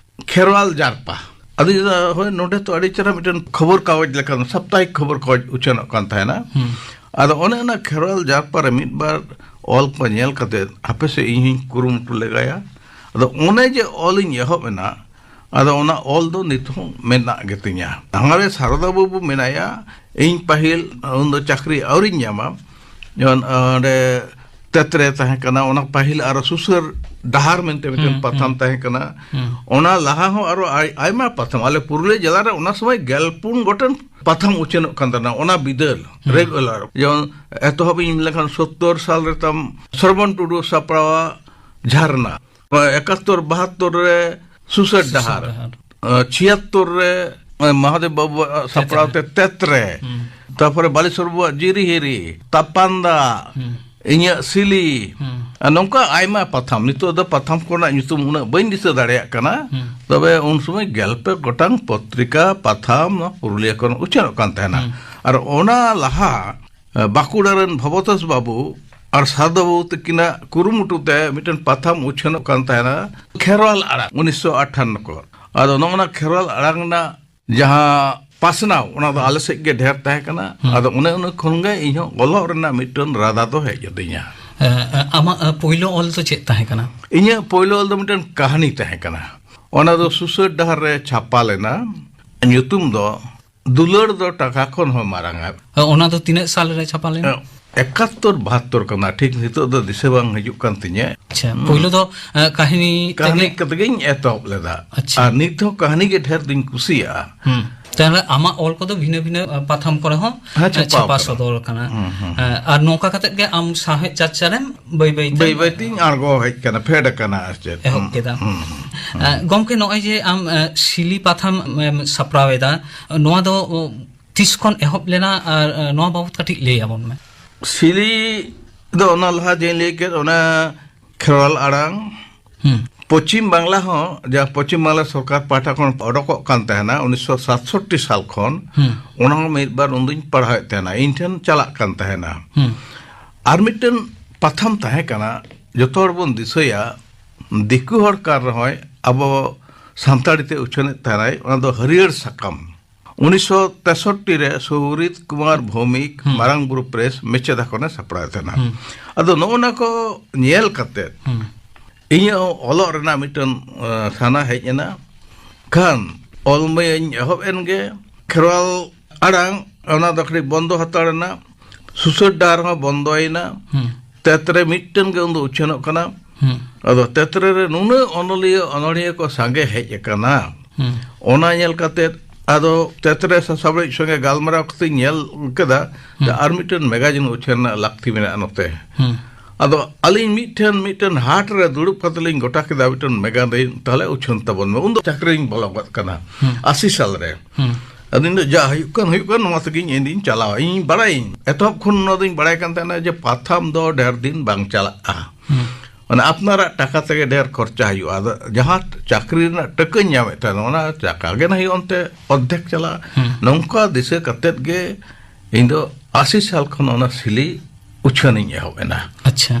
ᱠᱷᱮᱨᱣᱟᱞ ᱡᱟᱨᱯᱟ᱾ ᱟᱫᱚᱧ ᱞᱟᱹᱭᱫᱟ, "ᱦᱳᱭ, ᱱᱚᱰᱮ ᱛᱚ ᱟᱹᱰᱤ ᱪᱮᱦᱨᱟ ᱢᱤᱫᱴᱮᱱ ᱠᱷᱚᱵᱚᱨ ᱠᱟᱜᱚᱡᱽ ᱞᱮᱠᱟ, ᱥᱟᱯᱛᱟᱦᱤᱠ ᱠᱷᱚᱵᱚᱨ ᱠᱟᱜᱚᱡᱽ ᱩᱪᱷᱟᱹᱱᱚᱜ ᱠᱟᱱ ᱛᱟᱦᱮᱱᱟ᱾" ᱦᱩᱸ᱾ ᱟᱫᱚ ᱚᱱᱮ ᱚᱱᱟ ᱠᱷᱮᱨᱣᱟᱞ ᱡᱟᱨᱯᱟ ᱨᱮ ᱢᱤᱫ ᱵᱟᱨ ᱚᱞ ᱠᱚ ᱧᱮᱞ ᱠᱟᱛᱮ, ᱦᱟᱯᱮ ᱥᱮ, ᱤᱧ ᱦᱚᱧ ᱠᱩᱨᱩᱢᱩᱴᱩ ᱞᱮᱜᱟᱭᱟ᱾ ᱟᱫᱚ ᱚᱱᱮ ᱡᱮ ᱚᱞᱤᱧ ᱮᱦᱚᱵ ᱮᱱᱟ, ᱟᱫᱚ ᱚᱱᱟ ᱚᱞ ᱫᱚ ᱱᱤᱛ ᱦᱚᱸ ᱢᱮᱱᱟᱜ ᱜᱮᱛᱤᱧᱟ᱾ ᱦᱟᱱᱟᱨᱮ ᱥᱟᱨᱚᱫᱟ ᱵᱟᱹᱵᱩ ᱢᱮᱱᱟᱭᱟ, ᱤᱧ ᱯᱟᱹᱦᱤᱞ ᱩᱱᱫᱚ ᱪᱟᱹᱠᱨᱤ ᱟᱹᱣᱨᱤᱧ ᱧᱟᱢᱟ᱾ ᱡᱮᱢᱚᱱ ᱚᱸᱰᱮ ᱛᱮᱛᱨᱮ ᱛᱟᱦᱮᱸ ᱠᱟᱱᱟ, ᱚᱱᱟ ᱯᱟᱹᱦᱤᱞ ᱟᱨᱚ ᱥᱩᱥᱟᱹᱨ ᱰᱟᱦᱟᱨ ᱢᱮᱱᱛᱮ ᱢᱤᱫᱴᱮᱱ ᱦᱩᱸ, ᱯᱟᱛᱷᱟᱢ ᱦᱩᱸ᱾ ᱛᱟᱦᱮᱸ ᱠᱟᱱᱟ᱾ ᱦᱩᱸ᱾ ᱚᱱᱟ ᱞᱟᱦᱟ ᱦᱚᱸ ᱟᱨᱚ ᱟᱭ-, ᱟᱭᱢᱟ ᱯᱟᱛᱷᱟᱢ, ᱟᱞᱮ ᱯᱩᱨᱩᱞᱤᱭᱟᱹ ᱡᱮᱞᱟ ᱨᱮ ᱚᱱᱟ ᱥᱚᱢᱚᱭ ᱜᱮᱞ ᱯᱩᱱ ᱜᱚᱴᱮᱱ ᱯᱟᱛᱷᱟᱢ ᱩᱪᱷᱟᱹᱱᱚᱜ ᱠᱟᱱ ᱛᱟᱦᱮᱱᱟ, ᱚᱱᱟ ᱵᱤᱫᱟᱹᱞ ᱦᱩᱸ᱾ ᱨᱮᱜᱩᱞᱟᱨ᱾ ᱡᱮᱢᱚᱱ ᱮᱛᱚᱦᱚᱵ ᱤᱧ ᱢᱮᱱ ᱞᱮᱠᱷᱟᱱ ᱥᱳᱛᱛᱳᱨ ᱥᱟᱞ ᱨᱮ ᱛᱟᱢ ᱥᱨᱚᱵᱚᱱ ᱴᱩᱰᱩ ᱥᱟᱯᱲᱟᱣᱟ ᱡᱷᱟᱨᱱᱟ, ᱮᱠᱟᱛᱛᱳᱨ ᱵᱟᱦᱟᱛᱛᱳᱨ ᱨᱮ ᱥᱩᱥᱟᱹᱨ ᱥᱩᱥᱟᱹᱨ ᱰᱟᱦᱟᱨ, ᱰᱟᱦᱟᱨ᱾ ᱮ, ᱪᱷᱤᱭᱟᱛᱛᱳᱨ ᱨᱮ, ᱮ, ᱢᱟᱦᱟᱫᱮᱵ ᱵᱟᱵᱩᱣᱟᱜ ᱥᱟᱯᱲᱟᱣ ᱛᱮ ᱛᱮᱛᱨᱮ᱾ ᱛᱮᱛᱨᱮ, ᱦᱩᱸ᱾ ᱛᱟᱨᱯᱚᱨᱮ ᱵᱟᱞᱮᱥᱚᱨ ᱵᱟᱵᱩᱣᱟᱜ ᱡᱤᱨᱤᱦᱤᱨᱤ, ᱛᱟᱯᱟᱱᱫᱟ, ᱦᱩᱸ᱾ ᱤᱧᱟᱹᱜ ᱥᱤᱞᱤ, ᱦᱩᱸ᱾ ᱟᱨ ᱱᱚᱝᱠᱟ ᱟᱭᱢᱟ ᱯᱟᱛᱷᱟᱢ᱾ ᱱᱤᱛᱚᱜ ᱫᱚ ᱯᱟᱛᱷᱟᱢ ᱠᱚᱨᱮᱱᱟᱜ ᱧᱩᱛᱩᱢ ᱩᱱᱟᱹᱜ ᱵᱟᱹᱧ ᱫᱤᱥᱟᱹ ᱫᱟᱲᱮᱭᱟᱜ ᱠᱟᱱᱟ᱾ ᱦᱩᱸ᱾ ᱛᱚᱵᱮ ᱩᱱ ᱥᱚᱢᱚᱭ ᱜᱮᱞ ᱯᱮ ᱜᱚᱴᱟᱝ ᱯᱚᱛᱨᱤᱠᱟ, ᱯᱟᱛᱷᱟᱢ ᱱᱚᱣᱟ ᱯᱩᱨᱩᱞᱤᱭᱟᱹ ᱠᱷᱚᱱ ᱩᱪᱷᱟᱹᱱᱚᱜ ᱠᱟᱱ ᱛᱟᱦᱮᱱᱟ᱾ ᱦᱩᱸ᱾ ᱟᱨ ᱚᱱᱟ ᱞᱟᱦᱟ ᱵᱟᱸᱠᱩᱲᱟ ᱨᱮᱱ ᱵᱷᱚᱵᱚᱛᱳᱥ ᱵᱟᱵᱩ ᱟᱨ ᱥᱟᱨᱫᱟ ᱵᱟᱵᱩ ᱛᱟᱹᱠᱤᱱᱟᱜ ᱠᱩᱨᱩᱢᱩᱴᱩ ᱛᱮ ᱢᱤᱫᱴᱮᱱ ᱯᱟᱛᱷᱟᱢ ᱩᱪᱷᱟᱹᱱᱚᱜ ᱠᱟᱱ ᱛᱟᱦᱮᱱᱟ, ᱠᱷᱮᱨᱣᱟᱞ ᱟᱲᱟᱝ, ᱩᱱᱤᱥᱥᱚ ᱟᱴᱷᱟᱱᱱᱚ ᱠᱚ᱾ ᱟᱫᱚ ᱱᱚᱜᱼᱚ ᱱᱟ ᱠᱷᱮᱨᱣᱟᱞ ᱟᱲᱟᱝ ᱨᱮᱱᱟᱜ ᱡᱟᱦᱟᱸ ᱯᱟᱥᱱᱟᱣ, ᱚᱱᱟ ᱫᱚ ᱟᱞᱮ ᱥᱮᱫ ᱜᱮ ᱰᱷᱮᱨ ᱛᱟᱦᱮᱸ ᱠᱟᱱᱟ᱾ ᱦᱩᱸ᱾ ᱟᱫᱚ ᱚᱱᱮ ᱚᱱᱟ ᱠᱷᱚᱱ ᱜᱮ ᱤᱧ ᱦᱚᱸ ᱚᱞᱚᱜ ᱨᱮᱱᱟᱜ ᱢᱤᱫᱴᱮᱱ ᱨᱟᱫᱟ ᱫᱚ ᱦᱮᱡ ᱟᱹᱫᱤᱧᱟ᱾ ᱮ, ᱮ, ᱟᱢᱟᱜ, ᱮ, ᱯᱳᱭᱞᱳ ᱚᱞ ᱫᱚ ᱪᱮᱫ ᱛᱟᱦᱮᱸ ᱠᱟᱱᱟ? ᱤᱧᱟᱹᱜ ᱯᱳᱭᱞᱳ ᱚᱞ ᱫᱚ ᱢᱤᱫᱴᱮᱱ ᱠᱟᱹᱦᱱᱤ ᱛᱟᱦᱮᱸ ᱠᱟᱱᱟ᱾ ᱚᱱᱟ ᱫᱚ ᱥᱩᱥᱟᱹᱨ ᱰᱟᱦᱟᱨ ᱨᱮ ᱪᱷᱟᱯᱟ ᱞᱮᱱᱟ᱾ ᱧᱩᱛᱩᱢ ᱫᱚ ᱫᱩᱞᱟᱹᱲ ᱫᱚ ᱴᱟᱠᱟ ᱠᱷᱚᱱ ᱦᱚᱸ ᱢᱟᱨᱟᱝᱟ᱾ ᱚᱱᱟ ᱫᱚ ᱛᱤᱱᱟᱹᱜ ᱥᱟᱞ ᱨᱮ ᱪᱷᱟᱯᱟ ᱞᱮᱱᱟ? ᱮᱠᱟᱛᱛᱳᱨ ᱵᱟᱦᱟᱛᱛᱳᱨ ᱠᱟᱱᱟ, ᱴᱷᱤᱠ ᱱᱤᱛᱚᱜ ᱫᱚ ᱫᱤᱥᱟᱹ ᱵᱟᱝ ᱦᱤᱡᱩᱜ ᱠᱟᱱ ᱛᱤᱧᱟᱹ᱾ ᱟᱪᱪᱷᱟ, ᱦᱩᱸ᱾ ᱯᱳᱭᱞᱳ ᱫᱚ, ᱮ, ᱠᱟᱹᱦᱱᱤ ᱠᱟᱹᱦᱱᱤ ᱛᱮᱜᱮ? ᱠᱟᱛᱮ ᱜᱤᱧ ᱮᱛᱚᱦᱚᱵ ᱞᱮᱫᱟ᱾ ᱟᱪᱪᱷᱟ᱾ ᱟᱨ ᱱᱤᱛ ᱦᱚᱸ ᱠᱟᱹᱦᱱᱤ ᱜᱮ ᱰᱷᱮᱨ ᱫᱩᱧ ᱠᱩᱥᱤᱭᱟᱜᱼᱟ᱾ ᱦᱩᱸ᱾ ᱛᱟᱦᱞᱮ ᱟᱢᱟᱜ ᱚᱞ ᱠᱚᱫᱚ ᱵᱷᱤᱱᱟᱹ ᱵᱷᱤᱱᱟᱹ, ᱮ, ᱯᱟᱛᱷᱟᱢ ᱠᱚᱨᱮ ᱦᱚᱸ, ᱦᱮᱸ, ᱮ, ᱪᱷᱟᱯᱟᱣ ᱪᱷᱟᱯᱟ ᱠᱟᱱᱟ᱾ ᱥᱚᱫᱚᱨ ᱟᱠᱟᱱᱟ᱾ ᱦᱩᱸ, ᱦᱩᱸ, ᱮ, ᱦᱩᱸ᱾ ᱟᱨ ᱱᱚᱝᱠᱟ ᱠᱟᱛᱮ ᱜᱮ ᱟᱢ ᱥᱟᱶᱦᱮᱫ ᱪᱟᱨᱪᱟ ᱨᱮᱢ ᱵᱟᱹᱭ ᱵᱟᱹᱭ ᱛᱮ ᱵᱟᱹᱭ ᱵᱟᱹᱭ ᱛᱤᱧ ᱟᱬᱜᱚ ᱦᱮᱡ ᱠᱟᱱᱟ, ᱯᱷᱮᱰ ᱟᱠᱟᱱᱟ ᱟᱨ ᱪᱮᱫ᱾ ᱮᱦᱚᱵ ᱦᱩᱸ, ᱠᱮᱫᱟ᱾ ᱦᱩᱸ, ᱦᱩᱸ, ᱦᱩᱸ᱾ ᱮ, ᱜᱚᱢᱠᱮ, ᱱᱚᱜᱼᱚᱭ ᱡᱮ ᱟᱢ, ᱮ, ᱥᱤᱞᱤ ᱯᱟᱛᱷᱟᱢ ᱮᱢ ᱥᱟᱯᱲᱟᱣ ᱮᱫᱟ, ᱱᱚᱣᱟ ᱫᱚ, ᱚ, ᱛᱤᱥ ᱠᱷᱚᱱ ᱮᱦᱚᱵ ᱞᱮᱱᱟ ᱟᱨ, ᱮ, ᱱᱚᱣᱟ ᱵᱟᱵᱚᱛ ᱠᱟᱹᱴᱤᱡ ᱞᱟᱹᱭ ᱟᱵᱚᱱ ᱢᱮ᱾ ᱥᱤᱞᱤ ᱫᱚ ᱚᱱᱟ ᱞᱟᱦᱟ ᱡᱮᱧ ᱞᱟᱹᱭ ᱠᱮᱫ, ᱚᱱᱟ ᱠᱷᱮᱨᱣᱟᱞ ᱟᱲᱟᱝ, ᱦᱩᱸ᱾ ᱯᱚᱪᱷᱤᱢ ᱵᱟᱝᱞᱟ ᱦᱚᱸ, ᱡᱟᱦᱟᱸ ᱯᱚᱪᱷᱤᱢ ᱵᱟᱝᱞᱟ ᱥᱚᱨᱠᱟᱨ ᱯᱟᱦᱴᱟ ᱠᱷᱚᱱ ᱚᱰᱚᱠᱚᱜ ᱠᱟᱱ ᱛᱟᱦᱮᱱᱟ ᱩᱱᱤᱥᱥᱚ ᱥᱟᱛᱥᱚᱴᱴᱤ ᱥᱟᱞ ᱠᱷᱚᱱ, ᱦᱩᱸ᱾ ᱚᱱᱟ ᱦᱚᱸ ᱢᱤᱫ ᱵᱟᱨ ᱩᱱᱫᱩᱧ ᱯᱟᱲᱦᱟᱣᱮᱫ ᱛᱟᱦᱮᱱᱟ, ᱤᱧ ᱴᱷᱮᱱ ᱪᱟᱞᱟᱜ ᱠᱟᱱ ᱛᱟᱦᱮᱱᱟ᱾ ᱦᱩᱸ᱾ ᱟᱨ ᱢᱤᱫᱴᱮᱱ ᱯᱟᱛᱷᱟᱢ ᱛᱟᱦᱮᱸ ᱠᱟᱱᱟ, ᱡᱚᱛᱚ ᱦᱚᱲ ᱵᱚᱱ ᱫᱤᱥᱟᱹᱭᱟ, ᱫᱤᱠᱩ ᱦᱚᱲ ᱠᱟᱱ ᱨᱮᱦᱚᱸᱭ ᱟᱵᱚ ᱥᱟᱱᱛᱟᱲᱤ ᱛᱮ ᱩᱪᱷᱟᱹᱱᱮᱫ ᱛᱟᱦᱮᱱᱟᱭ, ᱚᱱᱟ ᱫᱚ ᱦᱟᱹᱨᱭᱟᱹᱲ ᱥᱟᱠᱟᱢ᱾ ᱩᱱᱤᱥᱥᱚ ᱛᱮᱥᱚᱴᱴᱤ ᱨᱮ ᱥᱩᱦᱨᱤᱛ ᱠᱩᱢᱟᱨ ᱵᱷᱳᱣᱢᱤᱠ, ᱦᱩᱸ᱾ ᱢᱟᱨᱟᱝ ᱵᱩᱨᱩ ᱯᱨᱮᱥ, ᱢᱮᱪᱮᱫᱟ ᱠᱷᱚᱱᱮ ᱥᱟᱯᱲᱟᱣᱮᱫ ᱛᱟᱦᱮᱱᱟ᱾ ᱦᱩᱸ᱾ ᱟᱫᱚ ᱱᱚᱜᱼᱚ ᱱᱟ ᱠᱚ ᱧᱮᱞ ᱠᱟᱛᱮᱫ, ᱦᱩᱸ᱾ ᱤᱧᱟᱹᱜ ᱦᱚᱸ ᱚᱞᱚᱜ ᱨᱮᱱᱟᱜ ᱢᱤᱫᱴᱟᱝ ᱥᱟᱱᱟ ᱦᱮᱡ ᱮᱱᱟ᱾ ᱠᱷᱟᱱ ᱚᱞ ᱢᱟᱹᱧ ᱮᱦᱚᱵ ᱮᱱ ᱜᱮ᱾ ᱠᱷᱮᱨᱣᱟᱞ ᱟᱲᱟᱝ, ᱚᱱᱟ ᱫᱚ ᱠᱟᱹᱴᱤᱡ ᱵᱚᱱᱫᱚ ᱦᱟᱛᱟᱲ ᱮᱱᱟ᱾ ᱥᱩᱥᱟᱹᱨ ᱰᱟᱦᱟᱨ ᱦᱚᱸ ᱵᱚᱱᱫᱚᱭᱮᱱᱟ᱾ ᱛᱮᱛᱨᱮ ᱢᱤᱫᱴᱮᱱ ᱜᱮ ᱩᱱᱫᱚ ᱩᱪᱷᱟᱹᱱᱚᱜ ᱠᱟᱱᱟ᱾ ᱟᱫᱚ ᱛᱮᱛᱨᱮ ᱨᱮ ᱱᱩᱱᱟᱹᱜ ᱚᱱᱚᱞᱤᱭᱟᱹ ᱚᱱᱚᱲᱦᱤᱭᱟᱹ ᱠᱚ ᱥᱟᱸᱜᱮ ᱦᱮᱡ ᱟᱠᱟᱱᱟ, ᱚᱱᱟ ᱧᱮᱞ ᱠᱟᱛᱮ ᱟᱫᱚ ᱛᱮᱛᱨᱮ ᱥᱟᱥᱟᱵᱲᱤᱡ ᱥᱚᱸᱜᱮ ᱜᱟᱞᱢᱟᱨᱟᱣ ᱠᱟᱛᱮᱧ ᱧᱮᱞ ᱠᱮᱫᱟ ᱡᱮ ᱟᱨ ᱢᱤᱫᱴᱮᱱ ᱢᱮᱜᱟᱡᱤᱱ ᱩᱪᱷᱟᱹᱱ ᱨᱮᱱᱟᱜ ᱞᱟᱹᱠᱛᱤ ᱢᱮᱱᱟᱜᱼᱟ ᱱᱚᱛᱮ᱾ ᱟᱫᱚ ᱟᱹᱞᱤᱧ ᱢᱤᱫᱴᱷᱮᱱ ᱢᱤᱫᱴᱮᱱ ᱦᱟᱴ ᱨᱮ ᱫᱩᱲᱩᱵ ᱠᱟᱛᱮ ᱞᱤᱧ ᱜᱚᱴᱟ ᱠᱮᱫᱟ, ᱢᱤᱫᱴᱮᱱ ᱢᱮᱜᱟᱡᱤᱱ ᱛᱟᱦᱞᱮ ᱩᱪᱷᱟᱹᱱ ᱛᱟᱵᱚᱱ ᱢᱮ᱾ ᱩᱱᱫᱚ ᱪᱟᱹᱠᱨᱤ ᱨᱤᱧ ᱵᱚᱞᱚ ᱜᱚᱫ ᱠᱟᱱᱟ, ᱟᱥᱤ ᱥᱟᱞ ᱨᱮ᱾ ᱟᱫᱚ ᱤᱧ ᱫᱚ ᱡᱟ ᱦᱩᱭᱩᱜ ᱠᱟᱱ ᱦᱩᱭᱩᱜ ᱠᱟᱱ, ᱱᱚᱣᱟ ᱛᱮᱜᱮᱧ ᱤᱧ ᱫᱩᱧ ᱪᱟᱞᱟᱣᱟ, ᱤᱧ ᱵᱟᱲᱟᱭᱟᱹᱧ, ᱮᱛᱚᱦᱚᱵ ᱠᱷᱚᱱ ᱱᱚᱣᱟ ᱫᱚᱧ ᱵᱟᱲᱟᱭ ᱠᱟᱱ ᱛᱟᱦᱮᱱᱟ ᱡᱮ ᱯᱟᱛᱷᱟᱢ ᱫᱚ ᱰᱷᱮᱨ ᱫᱤᱱ ᱵᱟᱝ ᱪᱟᱞᱟᱜᱼᱟ᱾ ᱢᱟᱱᱮ ᱟᱯᱱᱟᱨᱟᱜ ᱴᱟᱠᱟ ᱛᱮᱜᱮ ᱰᱷᱮᱨ ᱠᱷᱚᱨᱪᱟ ᱦᱩᱭᱩᱜᱼᱟ᱾ ᱟᱫᱚ ᱡᱟᱦᱟᱸ ᱪᱟᱹᱠᱨᱤ ᱨᱮᱱᱟᱜ ᱴᱟᱹᱠᱟᱹᱧ ᱧᱟᱢᱮᱫ ᱛᱟᱦᱮᱱᱟ, ᱚᱱᱟ ᱴᱟᱠᱟ ᱜᱮ ᱱᱟᱦᱟᱜ ᱦᱩᱭᱩᱜᱼᱟ, ᱚᱱᱛᱮ ᱚᱨᱫᱷᱮᱠ ᱪᱟᱞᱟᱜᱼᱟ᱾ ᱱᱚᱝᱠᱟ ᱫᱤᱥᱟᱹ ᱠᱟᱛᱮᱫ ᱜᱮ ᱤᱧ ᱫᱚ ᱟᱥᱤ ᱥᱟᱞ ᱠᱷᱚᱱ ᱚᱱᱟ ᱥᱤᱞᱤ ᱩᱪᱷᱟᱹᱱᱤᱧ ᱮᱦᱚᱵ ᱮᱱᱟ᱾ ᱟᱪᱪᱷᱟ᱾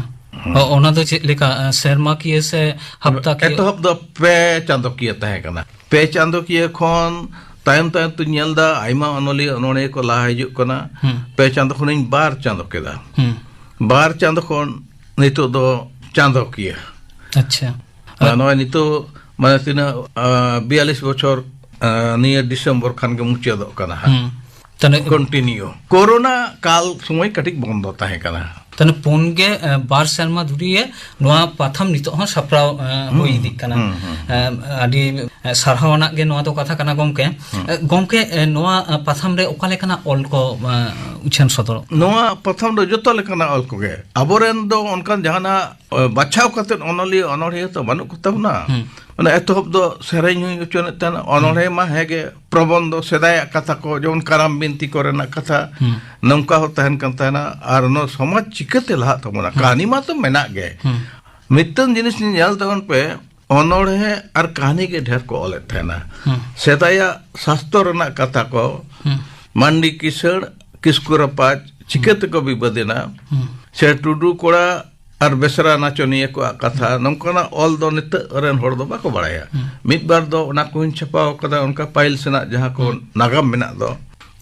ᱚ, ᱚᱱᱟ ᱫᱚ ᱪᱮᱫ ᱞᱮᱠᱟ, ᱟ, ᱥᱮᱨᱢᱟᱠᱤᱭᱟᱹ ᱥᱮ ᱦᱟᱯᱛᱟᱠᱤᱭᱟᱹ? ᱮᱛᱚᱦᱚᱵ ᱫᱚ ᱯᱮ ᱪᱟᱸᱫᱚᱠᱤᱭᱟᱹ ᱛᱟᱦᱮᱸ ᱠᱟᱱᱟ᱾ ᱯᱮ ᱪᱟᱸᱫᱚᱠᱤᱭᱟᱹ ᱠᱷᱚᱱ ᱛᱟᱭᱚᱢ ᱛᱟᱭᱚᱢ ᱛᱮᱧ ᱧᱮᱞ ᱮᱫᱟ ᱟᱭᱢᱟ ᱚᱱᱚᱞᱤᱭᱟᱹ ᱚᱱᱚᱲᱦᱤᱭᱟᱹ ᱠᱚ ᱞᱟᱦᱟ ᱦᱤᱡᱩᱜ ᱠᱟᱱᱟ᱾ ᱯᱮ ᱪᱟᱸᱫᱚ ᱠᱷᱚᱱᱤᱧ ᱵᱟᱨ ᱪᱟᱸᱫᱚ ᱠᱮᱫᱟ᱾ ᱵᱟᱨ ᱪᱟᱸᱫᱚ ᱠᱷᱚᱱ ᱱᱤᱛᱚᱜ ᱫᱚ ᱪᱟᱸᱫᱚᱠᱤᱭᱟᱹ᱾ ᱟᱪᱪᱷᱟ᱾ ᱟᱨ ᱱᱚᱜᱼᱚᱭ ᱱᱤᱛᱚᱜ ᱢᱟᱱᱮ ᱛᱤᱱᱟᱹᱜ, ᱟ, ᱵᱤᱭᱟᱞᱤᱥ ᱵᱚᱪᱷᱚᱨ, ᱟ, ᱱᱤᱭᱟᱹ ᱰᱤᱥᱮᱢᱵᱚᱨ ᱠᱷᱟᱱ ᱜᱮ ᱢᱩᱪᱟᱹᱫᱚᱜ ᱠᱟᱱᱟ ᱦᱟᱸᱜ᱾ ᱛᱟᱦᱞᱮ ᱠᱚᱱᱴᱤᱱᱤᱭᱩ᱾ ᱠᱳᱨᱳᱱᱟ ᱠᱟᱞ ᱥᱚᱢᱚᱭ ᱠᱟᱹᱴᱤᱡ ᱵᱚᱱᱫᱚ ᱛᱟᱦᱮᱸ ᱠᱟᱱᱟ᱾ ᱛᱟᱦᱞᱮ ᱯᱩᱱ ᱜᱮ, ᱮ, ᱵᱟᱨ ᱥᱮᱨᱢᱟ ᱫᱷᱩᱨᱤᱭᱟᱹ ᱱᱚᱣᱟ ᱯᱟᱛᱷᱟᱢ ᱱᱤᱛᱚᱜ ᱦᱚᱸ ᱥᱟᱯᱲᱟᱣ, ᱮ, ᱦᱩᱭ ᱤᱫᱤᱜ ᱠᱟᱱᱟ᱾ ᱮ, ᱟᱹᱰᱤ, ᱮ, ᱥᱟᱨᱦᱟᱣ ᱟᱱᱟᱜ ᱜᱮ ᱱᱚᱣᱟ ᱫᱚ ᱠᱟᱛᱷᱟ ᱠᱟᱱᱟ ᱜᱚᱢᱠᱮ᱾ ᱮ, ᱜᱚᱢᱠᱮ, ᱮ, ᱱᱚᱣᱟ, ᱮ, ᱯᱟᱛᱷᱟᱢ ᱨᱮ ᱚᱠᱟ ᱞᱮᱠᱟᱱᱟᱜ ᱚᱞ ᱠᱚ, ᱮ, ᱩᱪᱷᱟᱹᱱ ᱥᱚᱫᱚᱨᱚᱜ ᱠᱟᱱᱟ? ᱱᱚᱣᱟ ᱯᱟᱛᱷᱟᱢ ᱫᱚ ᱡᱚᱛᱚ ᱞᱮᱠᱟᱱᱟᱜ ᱚᱞ ᱠᱚᱜᱮ᱾ ᱟᱵᱚᱨᱮᱱ ᱫᱚ ᱚᱱᱠᱟᱱ ᱡᱟᱦᱟᱱᱟᱜ, ᱮ, ᱵᱟᱪᱷᱟᱣ ᱠᱟᱛᱮᱫ ᱚᱱᱚᱞᱤᱭᱟᱹ ᱚᱱᱚᱲᱦᱤᱭᱟᱹ ᱛᱚ ᱵᱟᱹᱱᱩᱜ ᱠᱚ ᱛᱟᱵᱚᱱᱟ᱾ ᱢᱟᱱᱮ ᱮᱛᱚᱦᱚᱵ ᱫᱚ ᱥᱮᱨᱮᱧ ᱦᱩᱭ ᱦᱚᱪᱚᱱᱮᱫ ᱛᱟᱦᱮᱱᱟ, ᱚᱱᱚᱲᱦᱮ ᱢᱟ ᱦᱮᱸ ᱜᱮ, ᱯᱨᱚᱵᱚᱱᱫᱷᱚ, ᱥᱮᱫᱟᱭᱟᱜ ᱠᱟᱛᱷᱟ ᱠᱚ, ᱡᱮᱢᱚᱱ ᱠᱟᱨᱟᱢ ᱵᱤᱱᱛᱤ ᱠᱚᱨᱮᱱᱟᱜ ᱠᱟᱛᱷᱟ, ᱱᱚᱝᱠᱟ ᱦᱚᱸ ᱛᱟᱦᱮᱱ ᱠᱟᱱ ᱛᱟᱦᱮᱱᱟ᱾ ᱟᱨ ᱱᱚᱣᱟ ᱥᱚᱢᱟᱡᱽ ᱪᱤᱠᱟᱹᱛᱮ ᱞᱟᱦᱟᱜ ᱛᱟᱵᱚᱱᱟ, ᱠᱟᱹᱦᱱᱤ ᱢᱟ ᱛᱚ ᱢᱮᱱᱟᱜ ᱜᱮ᱾ ᱢᱤᱫᱴᱟᱝ ᱡᱤᱱᱤᱥ ᱧᱮᱞ ᱛᱟᱵᱚᱱ ᱯᱮ, ᱚᱱᱚᱲᱦᱮ ᱟᱨ ᱠᱟᱹᱦᱱᱤ ᱜᱮ ᱰᱷᱮᱨ ᱠᱚ ᱚᱞᱮᱫ ᱛᱟᱦᱮᱱᱟ᱾ ᱥᱮᱫᱟᱭᱟᱜ ᱥᱟᱥᱛᱚ ᱨᱮᱱᱟᱜ ᱠᱟᱛᱷᱟ ᱠᱚ, ᱢᱟᱱᱰᱤ ᱠᱤᱥᱟᱹᱬ, ᱠᱤᱥᱠᱩ ᱨᱟᱯᱟᱡᱽ, ᱪᱤᱠᱟᱹ ᱛᱮᱠᱚ ᱵᱤᱵᱟᱹᱫ ᱮᱱᱟ, ᱥᱮ ᱴᱩᱰᱩ ᱠᱚᱲᱟ ᱟᱨ ᱵᱮᱥᱨᱟ ᱱᱟᱪᱚᱱᱤᱭᱟᱹ ᱠᱚᱣᱟᱜ ᱠᱟᱛᱷᱟ, ᱱᱚᱝᱠᱟᱱᱟᱜ ᱚᱞ ᱫᱚ ᱱᱤᱛᱚᱜ ᱨᱮᱱ ᱦᱚᱲ ᱫᱚ ᱵᱟᱠᱚ ᱵᱟᱲᱟᱭᱟ᱾ ᱢᱤᱫ ᱵᱟᱨ ᱫᱚ ᱚᱱᱟ ᱠᱚᱦᱚᱸᱧ ᱪᱷᱟᱯᱟᱣ ᱠᱟᱫᱟ, ᱚᱱᱠᱟ ᱯᱟᱹᱦᱤᱞ ᱥᱮᱱᱟᱜ ᱡᱟᱦᱟᱸ ᱠᱚ ᱱᱟᱜᱟᱢ ᱢᱮᱱᱟᱜ ᱫᱚ,